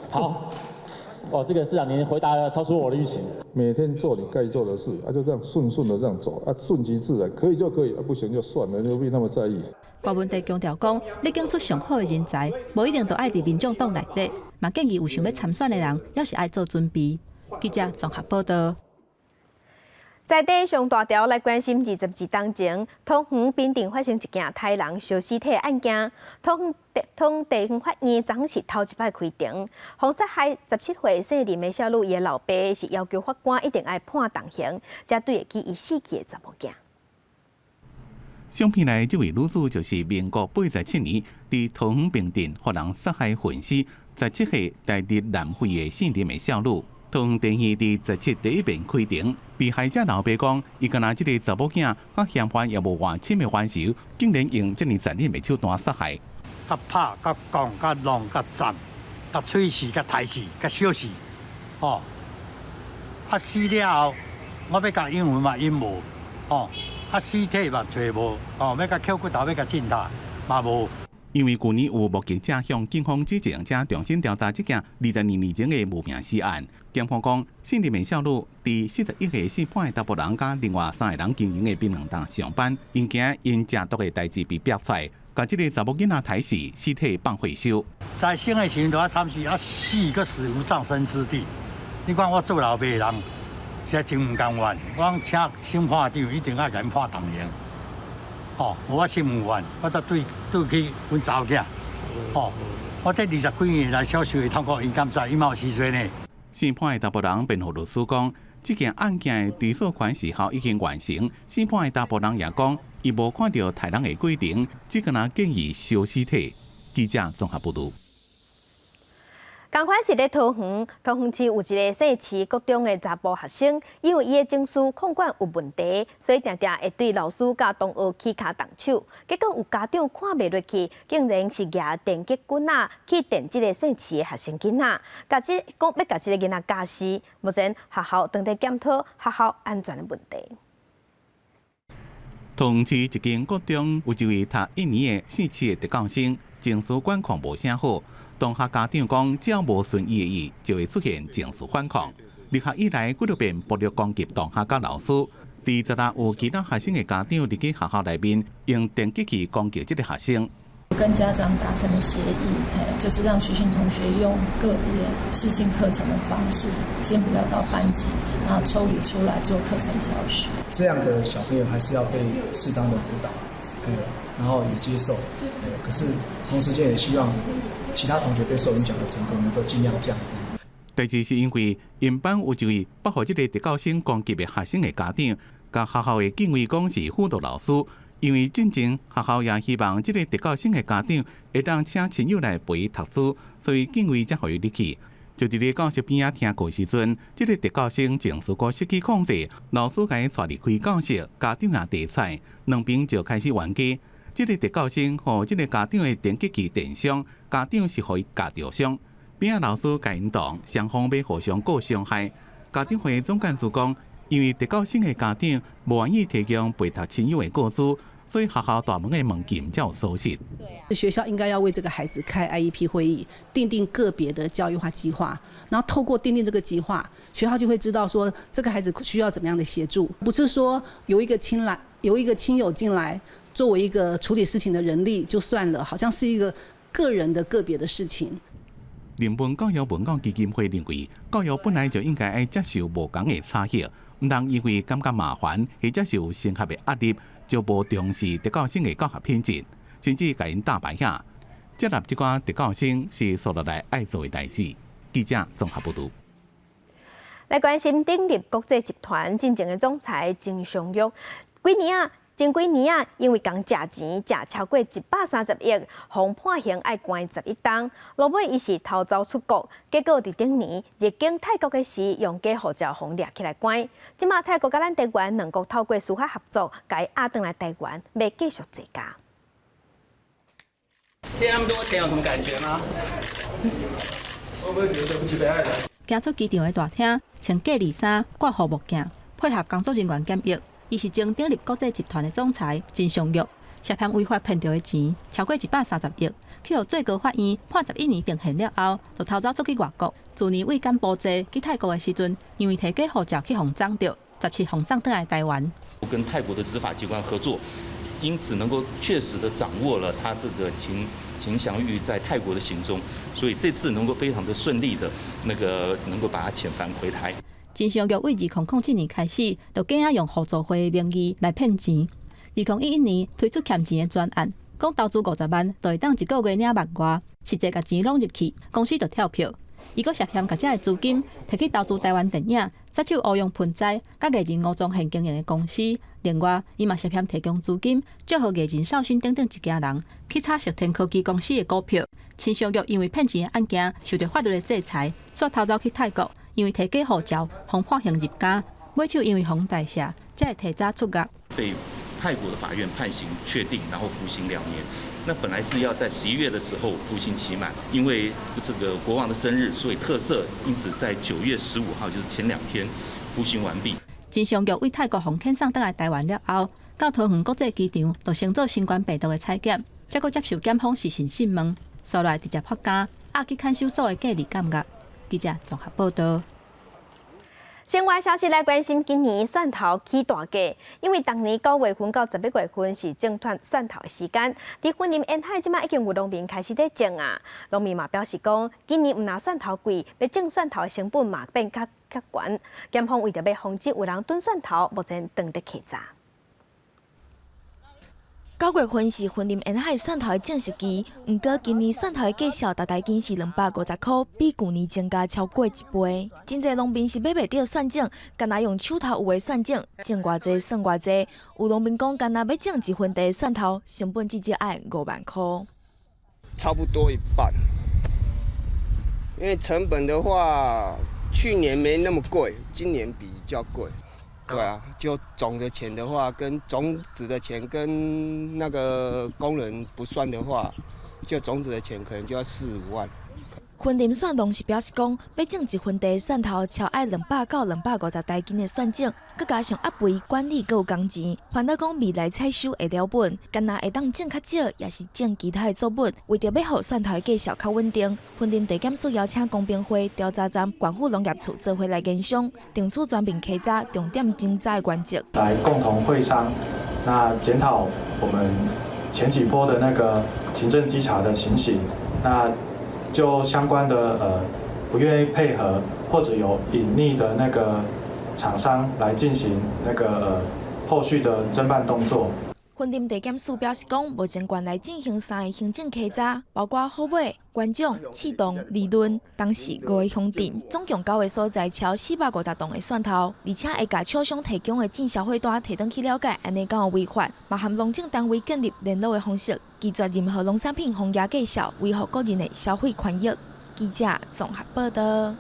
好。哦，這個市長您回答了超出我的預期。每天做你該做的事，啊，就這樣順順的這樣走，啊，順其自然，可以就可以，啊，不行就算了，何必那麼在意？郭文帝強調講，欲揀出上好的人才，無一定都愛佇民眾黨內底，嘛建議有想欲參選的人，猶是愛做準備。記者綜合報道。在地上大條來關心22冬前，桃園平鎮發生一件刣人燒屍體案件。桃園地方法院昨昏是頭一擺開庭，予殺害17歲姓林的少女，伊的老爸是要求法官一定愛判重刑，才對得起伊死去的查某囝。相片內這位女子就是民國87年，佇桃園平鎮予人殺害焚屍，17歲台佇南非的姓林的少女。桃園地院佇17第一遍開庭，被害者老爸講，伊敢若這个查某囝佮嫌犯也無偌深的冤仇，竟然用這爾殘忍的手段殺害。佮拍、佮講、佮弄、佮斬、佮喙齒、佮刣死、佮燒死，吼！啊死了後，我欲共陰魂嘛陰無，吼！啊屍體嘛揣無，吼！欲共抾骨頭，欲共進塔嘛無。因為舊年有目擊者向警方指證，才重新調查這件22年前的無名屍案。檢方講，姓林的少女佇41歲姓潘的查埔人佮另外三个人經營的檳榔店上班，𪜶驚𪜶食毒的代誌被爆出來，共這个查某囡仔刣死，屍體放回收。在生的時陣就較慘死，啊死閣死無葬身之地。你看我做老爸的人，實在真毋甘願。我講請審判長一定愛共𪜶判重刑。哦，我心有怨，我才對對起阮查某囝。哦，我這20幾年來所受的痛苦，𪜶敢知？𪜶嘛有時歲呢。姓潘的查埔人辯護律師講，這件案件的追訴權時效已經完成。姓潘的查埔人也講，伊無看著刣人的過程，只敢若建議燒屍體。記者綜合報導。仝款是咧桃園，桃園市有一个姓徐國中的查埔學生，因為伊的情緒控管有問題，所以定定會對老師佮同學起跤動手。結果有家長看袂落去，竟然是舉電擊棍仔去電這个姓徐的學生囡仔，共這講欲共這个囡仔絞死。目前學校正佇檢討學校安全的問題。桃園市一間國中有一位讀一年的姓徐的特教生，情緒管控無啥好。同學家長講，只要無順伊的意，就會出現情緒反抗。入學以來，幾若遍暴力攻擊同學佮老師。佇十六有其他學生的家長入去學校內面，用電擊器攻擊這个學生。跟家長達成的協議，就是讓徐姓同學用個別適性課程的方式，先不要到班級，然後抽離出來做課程教學。這樣的小朋友還是要被適當的輔導，然後也接受，可是同時間也希望其他同學被受影響的程度能夠盡量降低。第二是因為𪜶班有一位捌予這个特教生攻擊的學生的家長，共學校的警衛講是輔導老師，因為進前學校也希望這个特教生的家長會當請親友來陪伊讀書，所以警衛才予伊入去。就佇咧教室邊仔聽課時陣，這个特教生情緒閣失去控制，老師共伊帶離開教室，家長也提出來，兩邊就開始冤家。這个特教生予這个家長的電擊器電傷，家長是予伊絞著傷。邊仔老師共𪜶擋，雙方欲互相告傷害。家長會總幹事講，因為特教生的家長無願意提供陪讀親友的個資，所以學校大門的門禁才有鎖實。學校應該要為這個孩子開 IEP 會議，訂定個別的教育化計劃，然後透過訂定這個計劃，學校就會知道說這個孩子需要怎麼樣的協助，不是說有一個親來，有一個親友進來作為一個處理事情的人力就算了，好像是一個個人的個別的事情。人文教育文教基金會認為，教育本來就應該愛接受無仝的差異，毋通因為感覺麻煩或者是有升學的壓力，就無重視特教生的教學品質，甚至共𪜶打敗遐。接納這寡特教生是紲落來愛做的代誌。記者綜合報導。來關心鼎立國際集團進前的總裁金鑲玉，幾年啊？前幾年啊，因為共食錢食超過130億，予判刑愛關11冬。落尾伊是逃走出國，結果佇頂年入境泰國的時，用假護照予掠起來關。這馬泰國佮咱台灣兩國透過司法合作，共伊押轉來台灣，欲繼續坐監。騙那麼多錢有什麼感覺嗎？會不會覺得對不起被害人？行出機場的大廳，穿隔離衫，掛護目鏡，配合工作人員檢疫。伊是前鼎立國際集團的總裁金鑲玉，涉嫌違法騙著的錢超過130億，去予最高法院判11年定讞了後，就逃走出去外國。去年為柬埔寨去泰國的時陣，因為提假護照去予摠著，17予送轉來台灣。跟泰國的執法機關合作，因此能夠確實的掌握了他這個秦祥玉在泰國的行蹤，所以這次能夠非常的順利的，那個能夠把他遣返回台。秦祥玉為2007年開始，就假用互助會的名義來騙錢。2011年推出欠錢的專案，講投資50萬就會當一個月領萬外，實際共錢攏入去，公司就跳票。伊閣涉嫌共遮的資金提去投資台灣電影，殺手歐陽盆栽，佮藝人吳宗憲經營的公司。另外，伊嘛涉嫌提供資金，祝賀藝人邵勳等等一家人去炒石天科技公司的股票。秦祥玉因為騙錢的案件受著法律的制裁，煞逃走去泰國，因為提假護照，予判刑入監，尾手因為予大赦，才會提早出獄。被泰國的法院判刑確定，然後服刑2年。那本來是要在11月的時候服刑期滿，因為這個國王的生日，所以特赦，因此在9月15號，就是前2天服刑完畢。秦祥玉為泰國予遣送轉來台灣了後，到桃園國際機場就先做新冠病毒的採檢，才閣接受檢方視訊訊問，紲來直接發監，押去看守所的隔離監押。記者綜合報道。新聞消息來關心，今年蒜頭起大價，因為逐年9月份到11月份是種蒜頭的時間。佇雲林沿海，這馬已經有農民開始咧種啊。農民嘛表示講，今年毋但蒜頭貴，欲種蒜頭的成本嘛變較較懸。檢方為著欲防止有人囤蒜頭，目前正佇稽查。9月份是雲林沿海蒜頭的種植期，毋過今年蒜頭的價數逐台斤是250塊，比舊年增加超過一倍。真濟農民是買袂著蒜種，干焦用手頭有的蒜種，種偌濟算偌濟。有農民講，干焦欲種一分地的蒜頭，成本至少愛5萬塊。差不多一半，因為成本的話，去年沒那麼貴，今年比較貴。對啊，就種的錢的話，跟種子的錢跟那個工人不算的話，就種子的錢可能就要四五萬。雲林蒜農是表示講，欲種一分地的蒜頭，超愛200到250台斤的蒜種，閣加上壓肥管理，閣有工錢，煩惱講未來採收會了本，干焦會當種較少，抑是種其他的作物，為著欲予蒜頭的價數較穩定，雲林地檢署邀請公平會調查站、縣府農業處做伙來研商，定出全面稽查、重點偵查的原則。來共同會商，那檢討我們前幾波的那個行政稽查的情形，那就相關的不願意配合或者有隱匿的那個廠商來進行那個後續的偵辦動作。雲林地檢署表示講，目前縣內進行三个行政稽查，包括虎尾、元長、刺桐、利崙，當時五個鄉鎮，總共九个所在，超450棟的蒜頭，而且會共廠商提供的進銷貨單提轉去了解，按呢敢有違法，嘛和農政單位建立聯絡的方式，拒絕任何農產品予壓價售，維護個人的消費權益。記者綜合報道。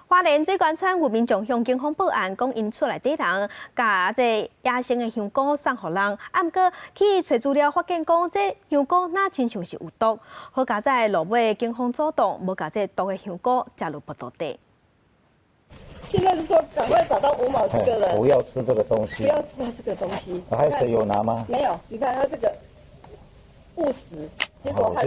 花蓮水源村有民眾向警方報案，講𪜶厝內底人共這野生的香菇送予人，啊，毋過去揣資料發現講，這香菇若親像是有毒，好佳哉落尾警方主動無共這毒的香菇食入腹肚底。現在是說趕快找到吳某這個人，不要吃這個東西，不要吃他這個東西。還誰有拿嗎？沒有，你看他這個誤食。報案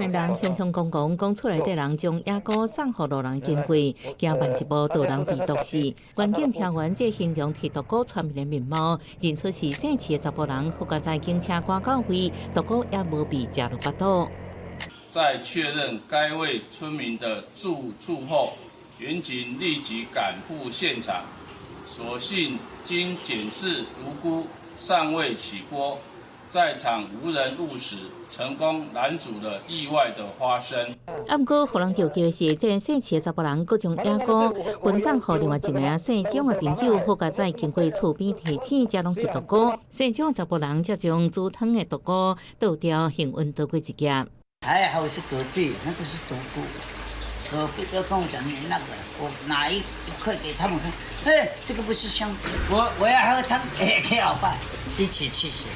的人雄雄講講，講厝內底人將野菇送予路人經過，驚萬一步導人被毒死。員警調完這形容提毒菇全面的面貌，認出是姓徐的查埔人，好佳哉警車趕到位，毒菇也無被食入腹肚。在確認該位村民的住處後，員警立即趕赴現場，所幸經檢視毒菇尚未起鍋。在場無人誤食，成功攔阻了意外的發生。啊，毋過，予人著急的是，這个姓徐的查埔人，閣將野菇分送予另外一名姓蔣的朋友，好佳哉經過厝邊提醒，這攏是毒菇。姓蔣的查埔人才將煮湯的毒菇倒掉，幸運躲過一劫。還好是隔壁，那個是毒菇。隔壁就跟我講，你那個，我拿一塊給他們看，哎，這個不是香菇，我要喝湯，哎，可以好辦，一起去死。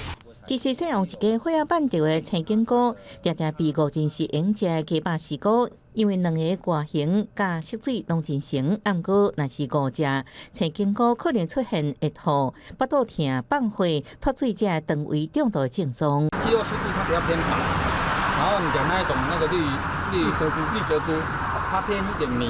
其實西洋一家火仔辦著的青景菇，定定被誤認是會用食的雞肉絲菇，因為兩个外形佮色水攏真像，毋過若是誤食青景菇，可能出現會吐、腹肚疼、放血、脫水這腸胃中毒的症狀。肌肉絲菇它比較偏白，然後你講那一種那個綠綠鷓鴣，綠鷓鴣，它偏一點米，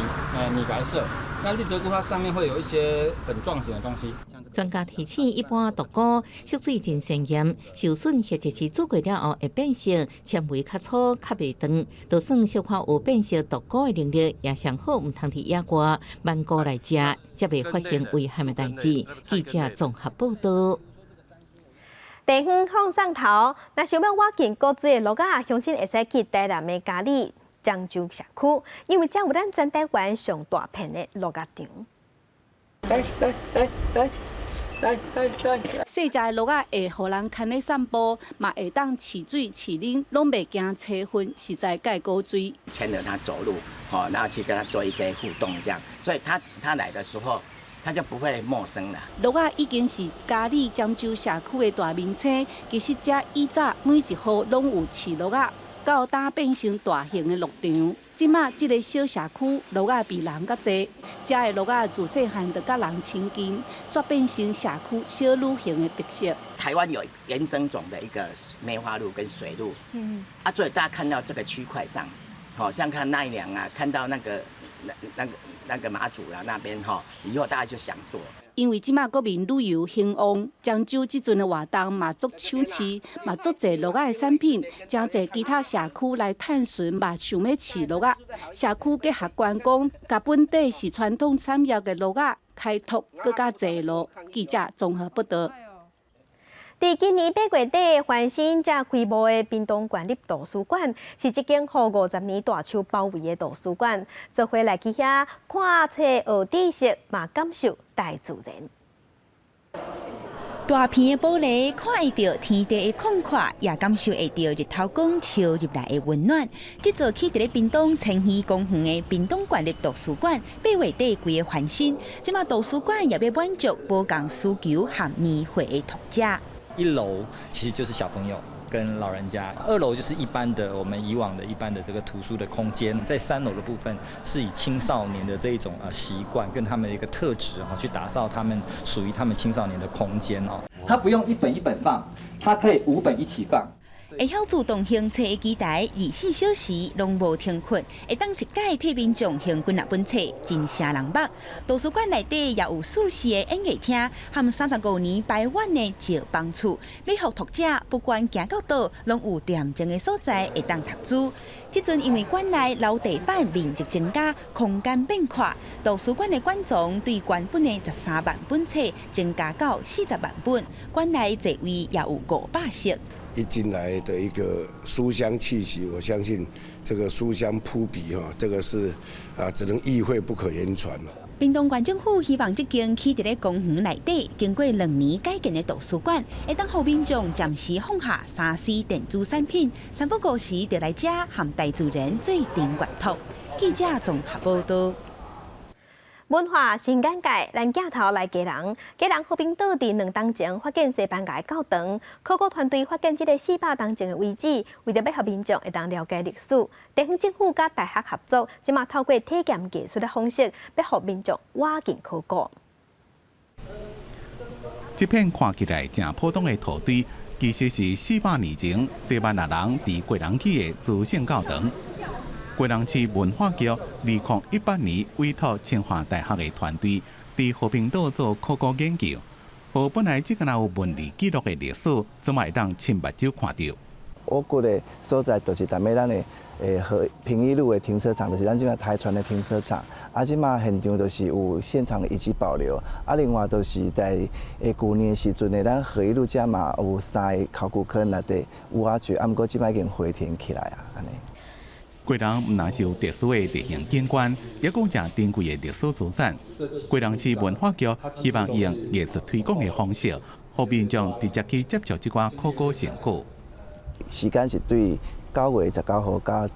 米白色。那綠鷓鴣它上面會有一些粉狀型的東西。專家提醒，一般毒菇色水真鮮豔，受損或者是煮過了後會變色，纖維較粗，較袂斷。就算小可有變色毒菇的能力，也上好毋通佇野外挽菇來食，才袂發生危險的代誌。記者綜合報道。地方放送頭，若想欲倚近古錐的鹿仔，鄉親會使去台南的佳里漳州社區，因為遮有咱全台灣上大片的鹿仔場。來來來來來來來，細隻的鹿仔會予人牽咧散步，嘛會當試水試奶，攏袂驚青糞，實在蓋古錐。牽著他走路，然後去跟他做一些互動，這樣，所以他來的時候，他就不會陌生了。鹿仔已經是佳里漳州社區的大明星，其實遮以早每一戶攏有飼鹿仔，到今變成大型的鹿場。這馬這个小社區鹿仔比人較濟，遮的鹿仔自細漢就佮人親近，煞變成社區小旅行的特色。台灣有原生種的一個梅花鹿跟水鹿，啊，所以大家看到這個區塊上，好像看奈良啊，看到那個那個馬祖啦那邊吼，以後大家就想做。因為這馬國民旅遊興旺，漳州這陣的活動嘛足搶市，嘛足濟鹿仔的產品，誠濟其他社區來探尋嘛想欲飼鹿仔。社區結合觀光，共本地是傳統產業的鹿仔開拓閣較濟路。記者綜合報道。佇今年八月底翻新遮規模的屏東縣立圖書館，是這間予50年大樹包圍的圖書館。做伙來去遐看冊學知識，嘛感受大自然。大片的玻璃看會著天地的廣闊，也感受會著日頭光照入來的溫暖。這座起佇咧屏東千禧公園的屏東縣立圖書館，八月底規个翻新，這馬圖書館也欲滿足無仝需求和年歲的讀者。一樓其實就是小朋友跟老人家，二樓就是一般的我們以往的一般的這個圖書的空間，在三樓的部分是以青少年的這一種習慣跟他們的一個特質哈，去打造他們屬於他們青少年的空間哦。他不用一本一本放，他可以五本一起放。會曉自動行冊的機台，24小時攏無停睏，會當一擺替民眾還幾若本冊，真晟人目。圖書館內底也有舒適的演藝廳，含35年排滿的石房厝，欲予讀者不管行到佗，攏有恬靜的所在會當讀書。這陣因為館內樓地板面積增加，空間變闊，圖書館的館藏對原本的13萬本冊增加到40萬本，館內座位也有500席。一進來的一個書香氣息，我相信這個書香撲鼻哈，這個是啊，只能意會不可言傳。屏東縣政府希望這間起佇咧公園內底，經過2年改建的圖書館，會當予民眾暫時放下3C 電子產品，三不五時就來遮和大自然做陣閱讀。記者綜合報道。文化新眼界，咱鏡頭來基隆，基隆和平島佇2冬前發現西班牙教堂，考古團隊發現這个400冬前的遺址，為著欲予民眾會當了解歷史，地方政府佮大學合作，這馬透過體驗藝術的方式，欲予民眾倚近考古。這片看起來誠普通的土堆，其實是400年前西班牙人佇基隆起的諸聖教堂。基隆市文化局2018年委託清華大學的團隊，佇和平島做考古研究，予本來只敢若有文字記錄的歷史，這馬會當親目睭看著。挖掘的所在就是踮咧咱的和平一路的停車場，就是咱這馬台船的停車場。啊，這馬現場就是有現場的遺跡保留。啊，另外就是在舊年的時陣呢，咱和一路遮嘛有三个考古坑內底有挖掘，啊，毋過這馬已經回填起來啊，按呢。基隆毋但是有特殊的地形景觀，也閣有誠珍貴的歷史資產。基隆市文化局希望用藝術推廣的方式，予民眾直接去接觸這寡考古成果。時間是對9月19號到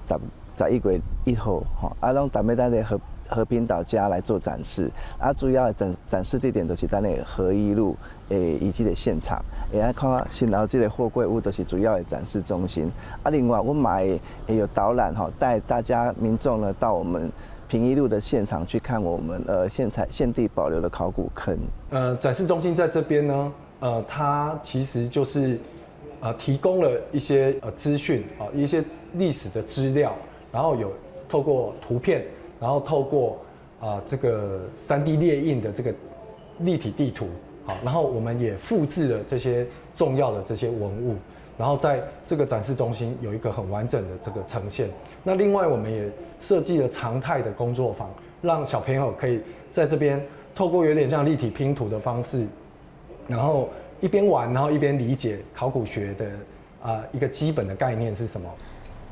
11月1號，吼，啊，攏踮咧咱的和和平島家來做展示。啊，主要的展展示地點就是咱的和一路遺跡的現場。會使看身後這個貨櫃屋，就是主要的展示中心。啊，另外阮嘛會有導覽吼，帶大家民眾呢到我們平一路的現場去看我們現在現地保留的考古坑。展示中心在這邊呢，它其實就是提供了一些資訊啊，一些歷史的資料，然後有透過圖片，然後透過這個3D 列印的這個立體地圖，好，然後我們也複製了這些重要的這些文物，然後在這個展示中心有一個很完整的這個呈現。那另外我們也設計了常態的工作坊，讓小朋友可以在這邊透過有點像立體拼圖的方式，然後一邊玩，然後一邊理解考古學的一個基本的概念是什麼。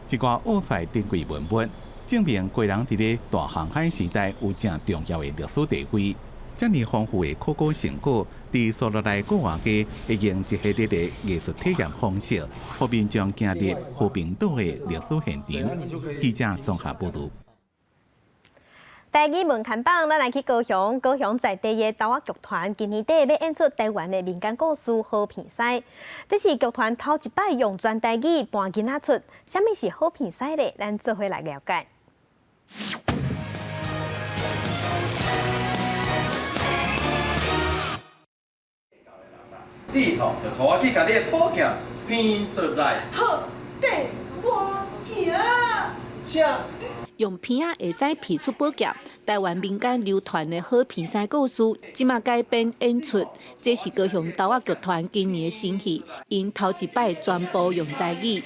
這寡挖出來珍貴文物，證明基隆佇咧大航海時代有誠重要的歷史地位。遮爾豐富的考古成果，佇紲落來古活街會用一系列的藝術體驗方式，予民眾行入和平島的歷史現場。記者綜合報導。台語文看榜，咱來去高雄。高雄在地的豆仔劇團今年底欲演出台灣的民間故事《好鼻師》，這是劇團頭一擺用全台語搬囡仔出。啥物是好鼻師咧？咱做伙來了解。你吼就帶我去共你的寶劍編出來。好，綴我行。請。用鼻仔會使鼻出寶劍，台灣民間流傳的好鼻師故事，這馬改編演出。這是高雄豆仔劇團今年的新戲，𪜶頭一擺全部用台語。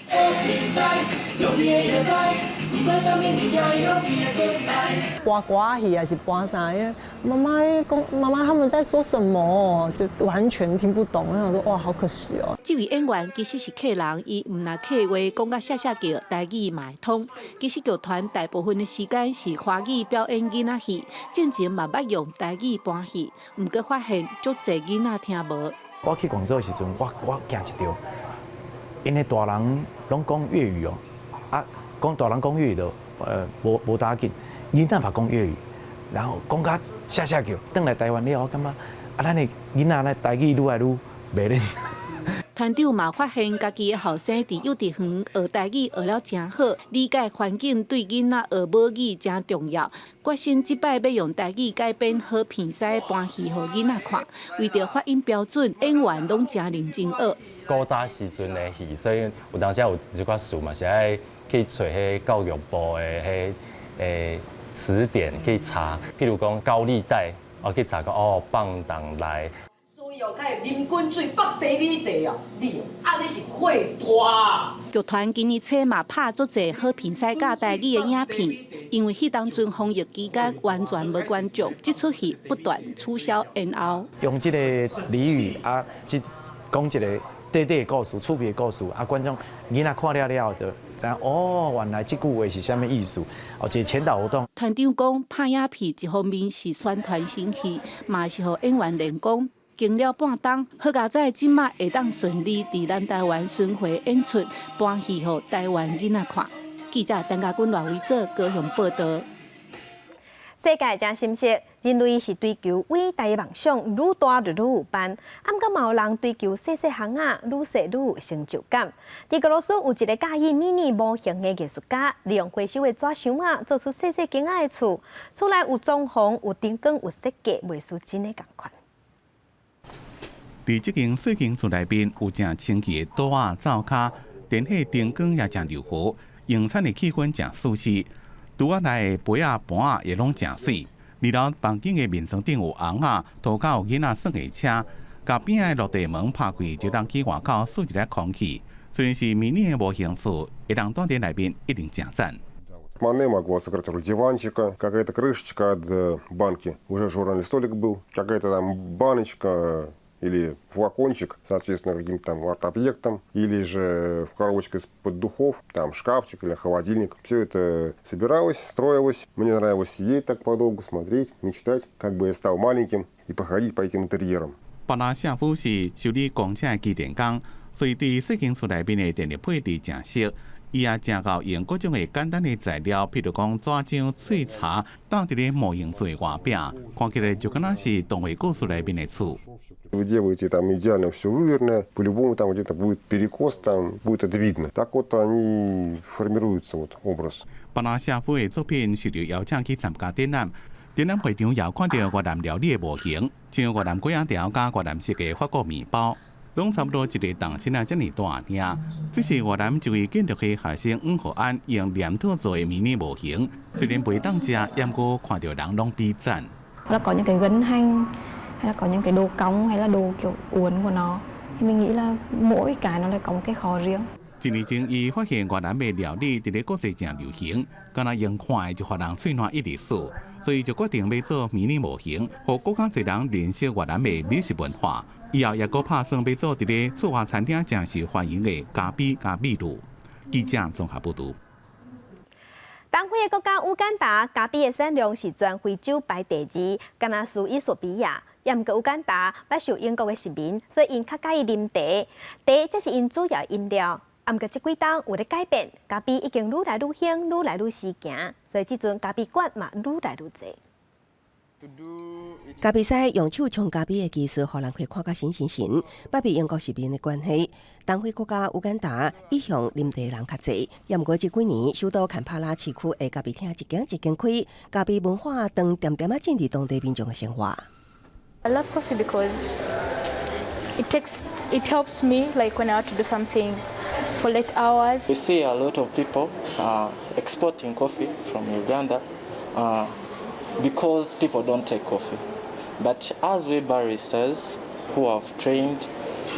搬歌仔戲還是搬啥？媽媽講，媽媽他們在說什麼？就完全聽不懂。我想說，哇，好可惜哦。這位演員其實是客人，伊毋但客話講甲謝謝叫，台語嘛會通。其實劇團大部分的時間是華語表演囡仔戲，進前嘛捌用台語搬戲，毋過發現足濟囡仔聽無。我去廣州的時陣，我驚一著，𪜶的大人攏講粵語哦，啊，講大人講粵語就無打緊，囡仔嘛講粵語，然後講甲謝謝叫，轉來台灣了後，感覺啊，咱的囡仔咧台語愈來愈袂練。團長嘛發現，家己的後生佇幼稚園學台語學了誠好，理解環境對囡仔學母語誠重要，決心這擺欲用台語改編好鼻師搬戲予囡仔看。為著發音標準，演員攏誠認真學。古早時陣的戲，所以有當時有一寡詞嘛是愛去揣彼教育部的彼詞典去查，譬如講高利貸，我去查講哦放蕩來。所以哦，較會啉滾水、北茶米茶哦，你啊，你是火大。劇團今年初嘛拍足濟好鼻師教台語的影片，因為彼當陣防疫期間完全無觀眾，這齣戲不斷取消延後。用這個俚語啊，這講一個短短的故事、趣味的故事，啊，觀眾囡仔看了了後就知影哦，原來這句話是啥物意思。哦，一個前導活動。團長講，拍影片一方面是宣傳新戲，嘛是予演員練功。經了半冬，好佳哉，這馬會當順利佇咱台灣巡迴演出，搬戲予台灣囡仔看。記者陳家軍、賴維哲高雄報導。世界誠心實，人類是追求偉大的夢想，愈大就愈有範。啊，毋過嘛有人追求細細項仔，愈細愈有成就感。佇俄羅斯有一个佮意迷你模型的藝術家，利用回收的紙箱仔做出細細間仔的厝，厝內有裝潢、有燈光、有設計，袂輸真的仝款。佇這間細間厝內面有誠清氣的桌仔、灶跤，電火燈光也誠柔和，用餐的氣氛誠舒適。櫥仔內的杯仔盤仔也攏誠媠。二樓房間的眠床頂有尪仔，塗跤有囡仔耍的車，共邊仔的落地門拍開，就通去外口翕一下空氣。雖然是迷你的模型厝，會當住佇內面一定誠讚。 Мане могла сыграть роль диванчика, какая-то крышечка от банки, уже журнальный столик был, какая-то там баночка или флакончик, соответственно, каким-то там арт-объектом, или же в коробочке из-под духов, там шкафчик или холодильник. Все это собиралось, строилось. Мне нравилось сидеть так подолгу, смотреть, мечтать, как бы я стал маленьким и походить по этим интерьерам. 巴拉舍夫是修理公車的機電工，所以對細間厝內面的電力配置誠熟。伊也誠𠢕用各種的簡單的材料，譬如講紙漿、碎柴，鬥佇咧模型厝的外壁，看起來就敢若是動畫故事內面的厝。 Вы делаете там идеально все выверено, по-любому там где-то будет перекос, там будет это видно. Так вот они формируются, вот образ. 巴拉舍夫的作品受到邀請去參加展覽，展覽會場也看著越南料理的模型，像越南粿仔條佮越南式的法國麵包，攏差不多一个銅身仔遮爾大爾。這是越南一位建築系學生黃浩安用黏土做的迷你模型，雖然袂當食，毋過看著人攏比讚。 Là có những cái gân hanh hay là có những cái độ cong hay là độ kiểu uốn của nó thì mình nghĩ là mỗi cái nó lại có một cái khó riêng. 一年前，伊發現越南的料理佇咧國際誠流行，敢若用看的就予人喙瀾一直欶，所以就決定欲做迷你模型，予閣較濟人認識越南的美食文化。以後也閣拍算欲做佇咧厝外餐廳誠受歡迎的咖啡佮美祿。記者綜合報導。東非的國家烏干達咖啡的產量是全非洲排第二，敢若輸伊索比亞。也毋過烏干達捌受英國的殖民，所以𪜶較佮意啉茶，茶才是𪜶主要飲料。啊，毋過這幾冬有咧改變，咖啡已經愈來愈興，愈來愈時行，所以這陣咖啡館嘛愈來愈濟。咖啡師用手沖咖啡的技術，予人會看甲神神神。捌被英國殖民的關係，東非國家烏干達一向啉茶人較濟。也毋過這幾年，首都坎帕拉市區的咖啡廳一間一間開，咖啡文化正恬恬仔進入當地民眾的生活。 I love coffee because it helps me like when I want to do something for late hours. We see a lot of people exporting coffee from Uganda because people don't take coffee. But as we baristas who have trained,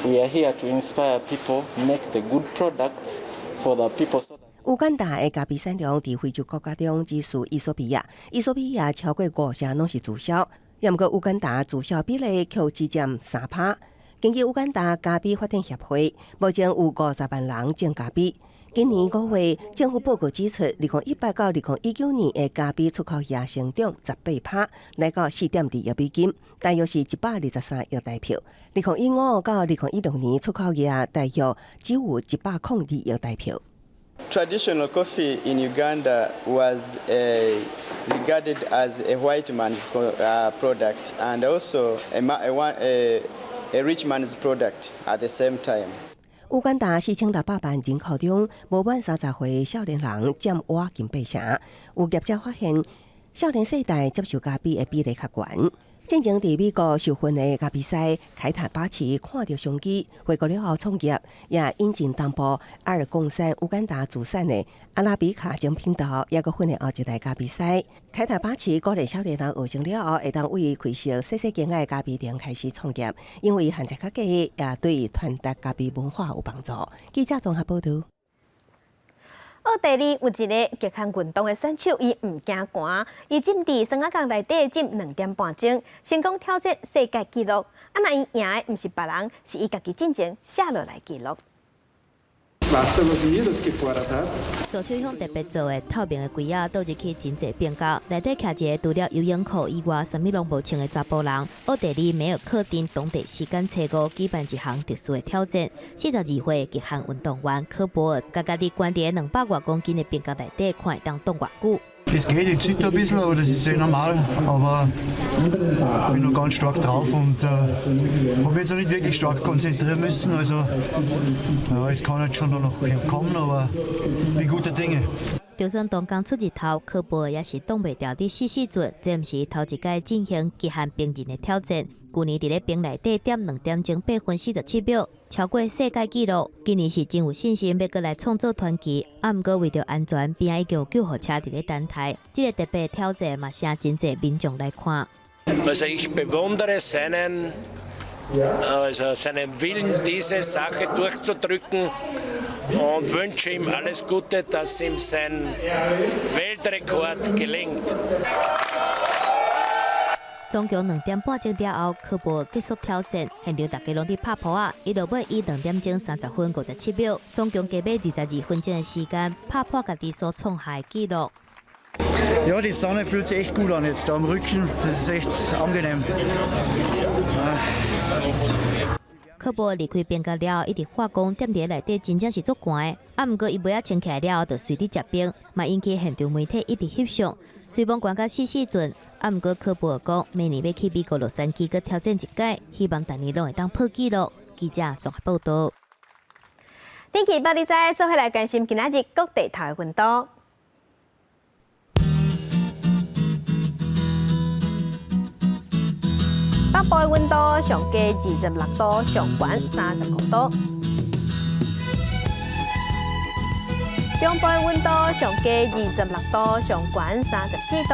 we are here to inspire people, make the good products for the people. 烏干達的咖啡產量佇非洲國家中只輸伊索比亞，伊索比亞超過五成攏是自銷，也毋過烏干達自銷比例卻只佔3%。根據烏干達咖啡發展協會，目前有50萬人種咖啡。今年5月，政府報告指出，2018到2019年的咖啡出口額成長18%，來到4.2億美金，大約是123億台票。2015到2016年出口額大約只有102億台票。 Traditional coffee in Uganda was regarded as a white man's product and also a rich man's product at the same time. 烏干達4600萬人口中，無滿30歲少年人佔倚近八成。有業者發現，少年世代接受咖啡的比例較懸。進前佇美國受訓的咖啡師凱坦巴奇看著商機，回國了後創業，也引進東部阿爾貢山烏干達主產的阿拉比卡精品豆，也閣訓練後一代咖啡師。凱坦巴奇鼓勵少年人學成了後，會當為開設細細間的咖啡店開始創業，因為限制較低，也對傳達咖啡文化有幫助。記者綜合報導。奧地利有一个極限運動的選手，伊毋驚寒，伊浸佇霜仔工內底浸2點半鐘，成功挑戰世界紀錄。啊，若伊贏的毋是別人，是伊家己進前寫落來紀錄。左手向特別做的透明的櫃仔，倒入去真濟冰窖，內底徛一个除了游泳褲以外，啥物攏無穿的查埔人。奧地利梅爾克鎮當地時間初五舉辦一項特殊的挑戰，42歲極限運動員科博爾，共家己關佇200外公斤的冰窖內底，看會當擋偌久。 Es geht, ich zitter ein bisschen, aber das ist eh normal. Aber bin noch ganz stark drauf und habe mich jetzt noch nicht wirklich stark konzentrieren müssen. Also ja, es kann jetzt schon noch kommen, aber bin guter Dinge. 就算當工出日頭，科博爾也是擋袂牢佇死死陣。這毋是頭一擺進行極限冰人的挑戰。舊年佇咧冰內底踮2點鐘8分47秒，超過世界紀錄。今年是真有信心欲閣來創造傳奇。啊，毋過為著安全，邊仔已經有救護車佇咧等待。這個特別挑戰嘛，吸真濟民眾來看。 Also ich bewundere seinen Willen, diese Sache durchzudrücken, und wünsche ihm alles Gute, dass ihm sein Weltrekord gelingt. 總共2點半鐘了後，科博結束挑戰，現場大家攏佇拍噗仔，伊落尾以2點鐘30分57秒，總共加碼22分鐘的時間，拍破家己所創下的紀錄。 Ja, die Sonne fühlt sich echt gut an jetzt da am Rücken. Das ist echt angenehm. 柯博離開冰閣了，一直發講踮佇內底真正是足寒的。啊，毋過伊襪仔穿起來了後，就隨地結冰，嘛引起現場媒體一直翕相。雖罔寒到死死陣，啊，毋過柯博講明年欲去美國洛杉磯閣挑戰一擺，希望逐年攏會當破紀錄。記者綜合報道。天氣報你知，做伙來關心今仔日各地頭的溫度。北部的溫度上低26度，上懸35度。中部的溫度上低26度，上懸34度。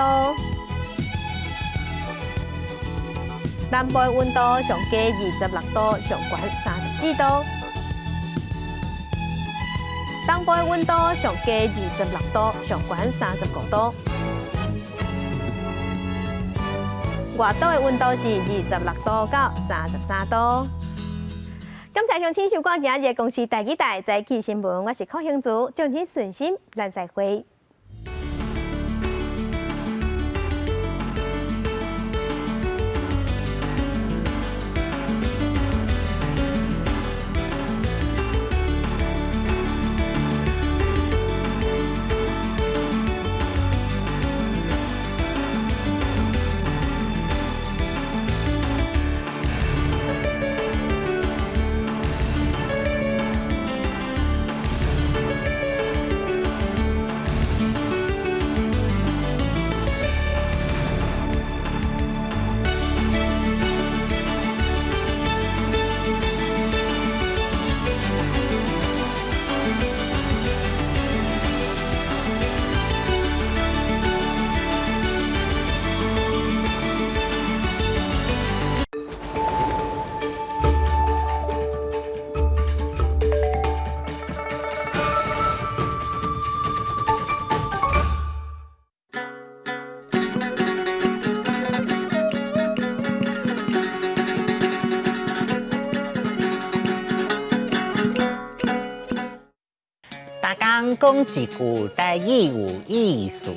南部的溫度上低26度，上懸34度。東部的溫度上低26度，上懸35度。外島的溫度是26度到33度。感謝鄉親收看今日公視台語台早起新聞，我是柯興竹，祝您順心，咱再會。逐工講一句台語有意思。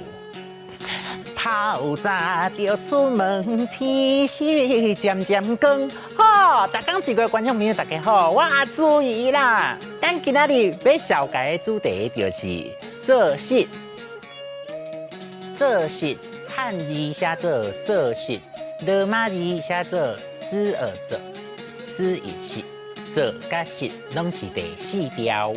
透早就出門，天色漸漸光。吼，逐工一句觀眾朋友大家好，我阿朱姨啦。咱今仔日欲紹介的主題就是做穡。做穡漢字寫做做穡，羅馬字寫做知耳者，思一穡，做佮穡攏是第四調。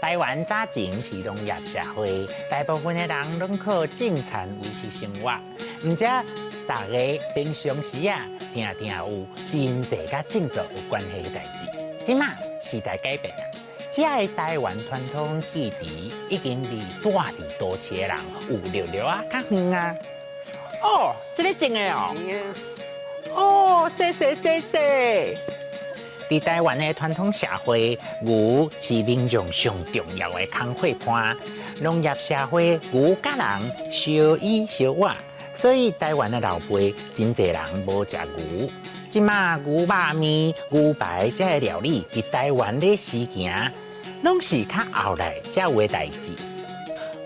台灣早前是農業社會，大部分的人攏靠種田維持生活。毋知大家平常時啊，定定有真濟佮種作有關係的代誌。這馬時代改變啊，這个台灣傳統技藝已經離住佇都市的人有略略仔較遠啊。哦，這个種的哦。哦，謝謝謝謝。佇台灣的傳統社會，牛是民眾上重要的工課伴。農業社會，牛佮人相依相倚，所以台灣的老輩真濟人無食牛。這馬牛肉麵、牛排這个料理，佇台灣咧時行，攏是較後來才有的代誌。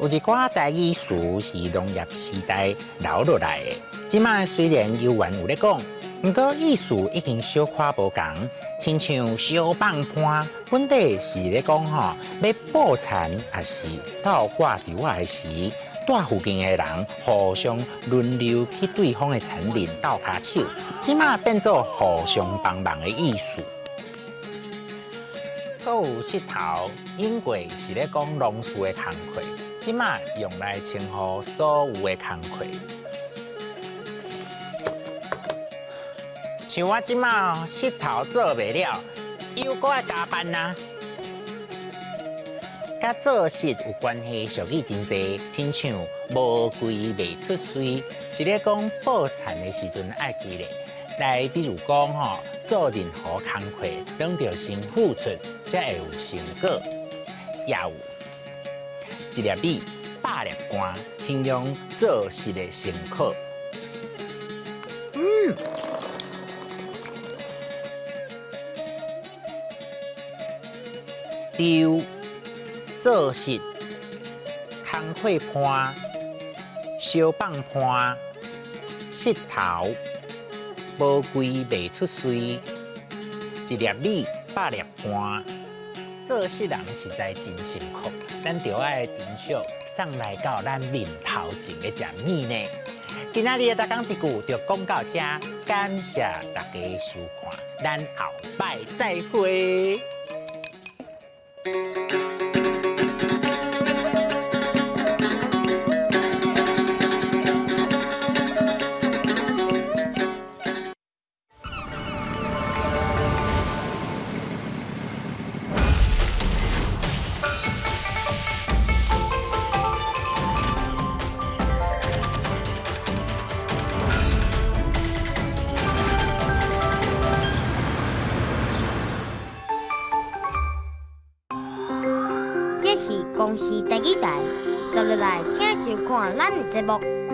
有一寡台語詞是農業時代留落來的，這馬雖然猶原有咧講，毋過意思已經小可無仝。親像相放伴，本底是咧講吼，欲布田抑是倒掛稻仔的時，蹛附近的人互相輪流去對方的田裡鬥跤手，這馬變做互相幫忙的意思。閣有穡頭，應過是咧講農事的工課，這馬用來稱呼所有的工課。像我這馬穡頭做袂了，又閣愛加班啊！佮做穡有關係俗語真濟，親像無規袂出穗，是咧講布田的時陣愛記咧。來，比如講吼，做任何工課，攏著先付出，才會有成果。也有一粒米，百粒汗，形容做穡的辛苦。丟做穡、工課伴、相放伴、穡頭、無規袂出穗、一粒米百粒汗。做事人實在真辛苦，咱著愛珍惜送來到咱面頭前的這米呢。今仔日的逐工一句就講到這，感謝大家收看，咱後擺再會。這是公視第二台，接落來請收看咱的節目。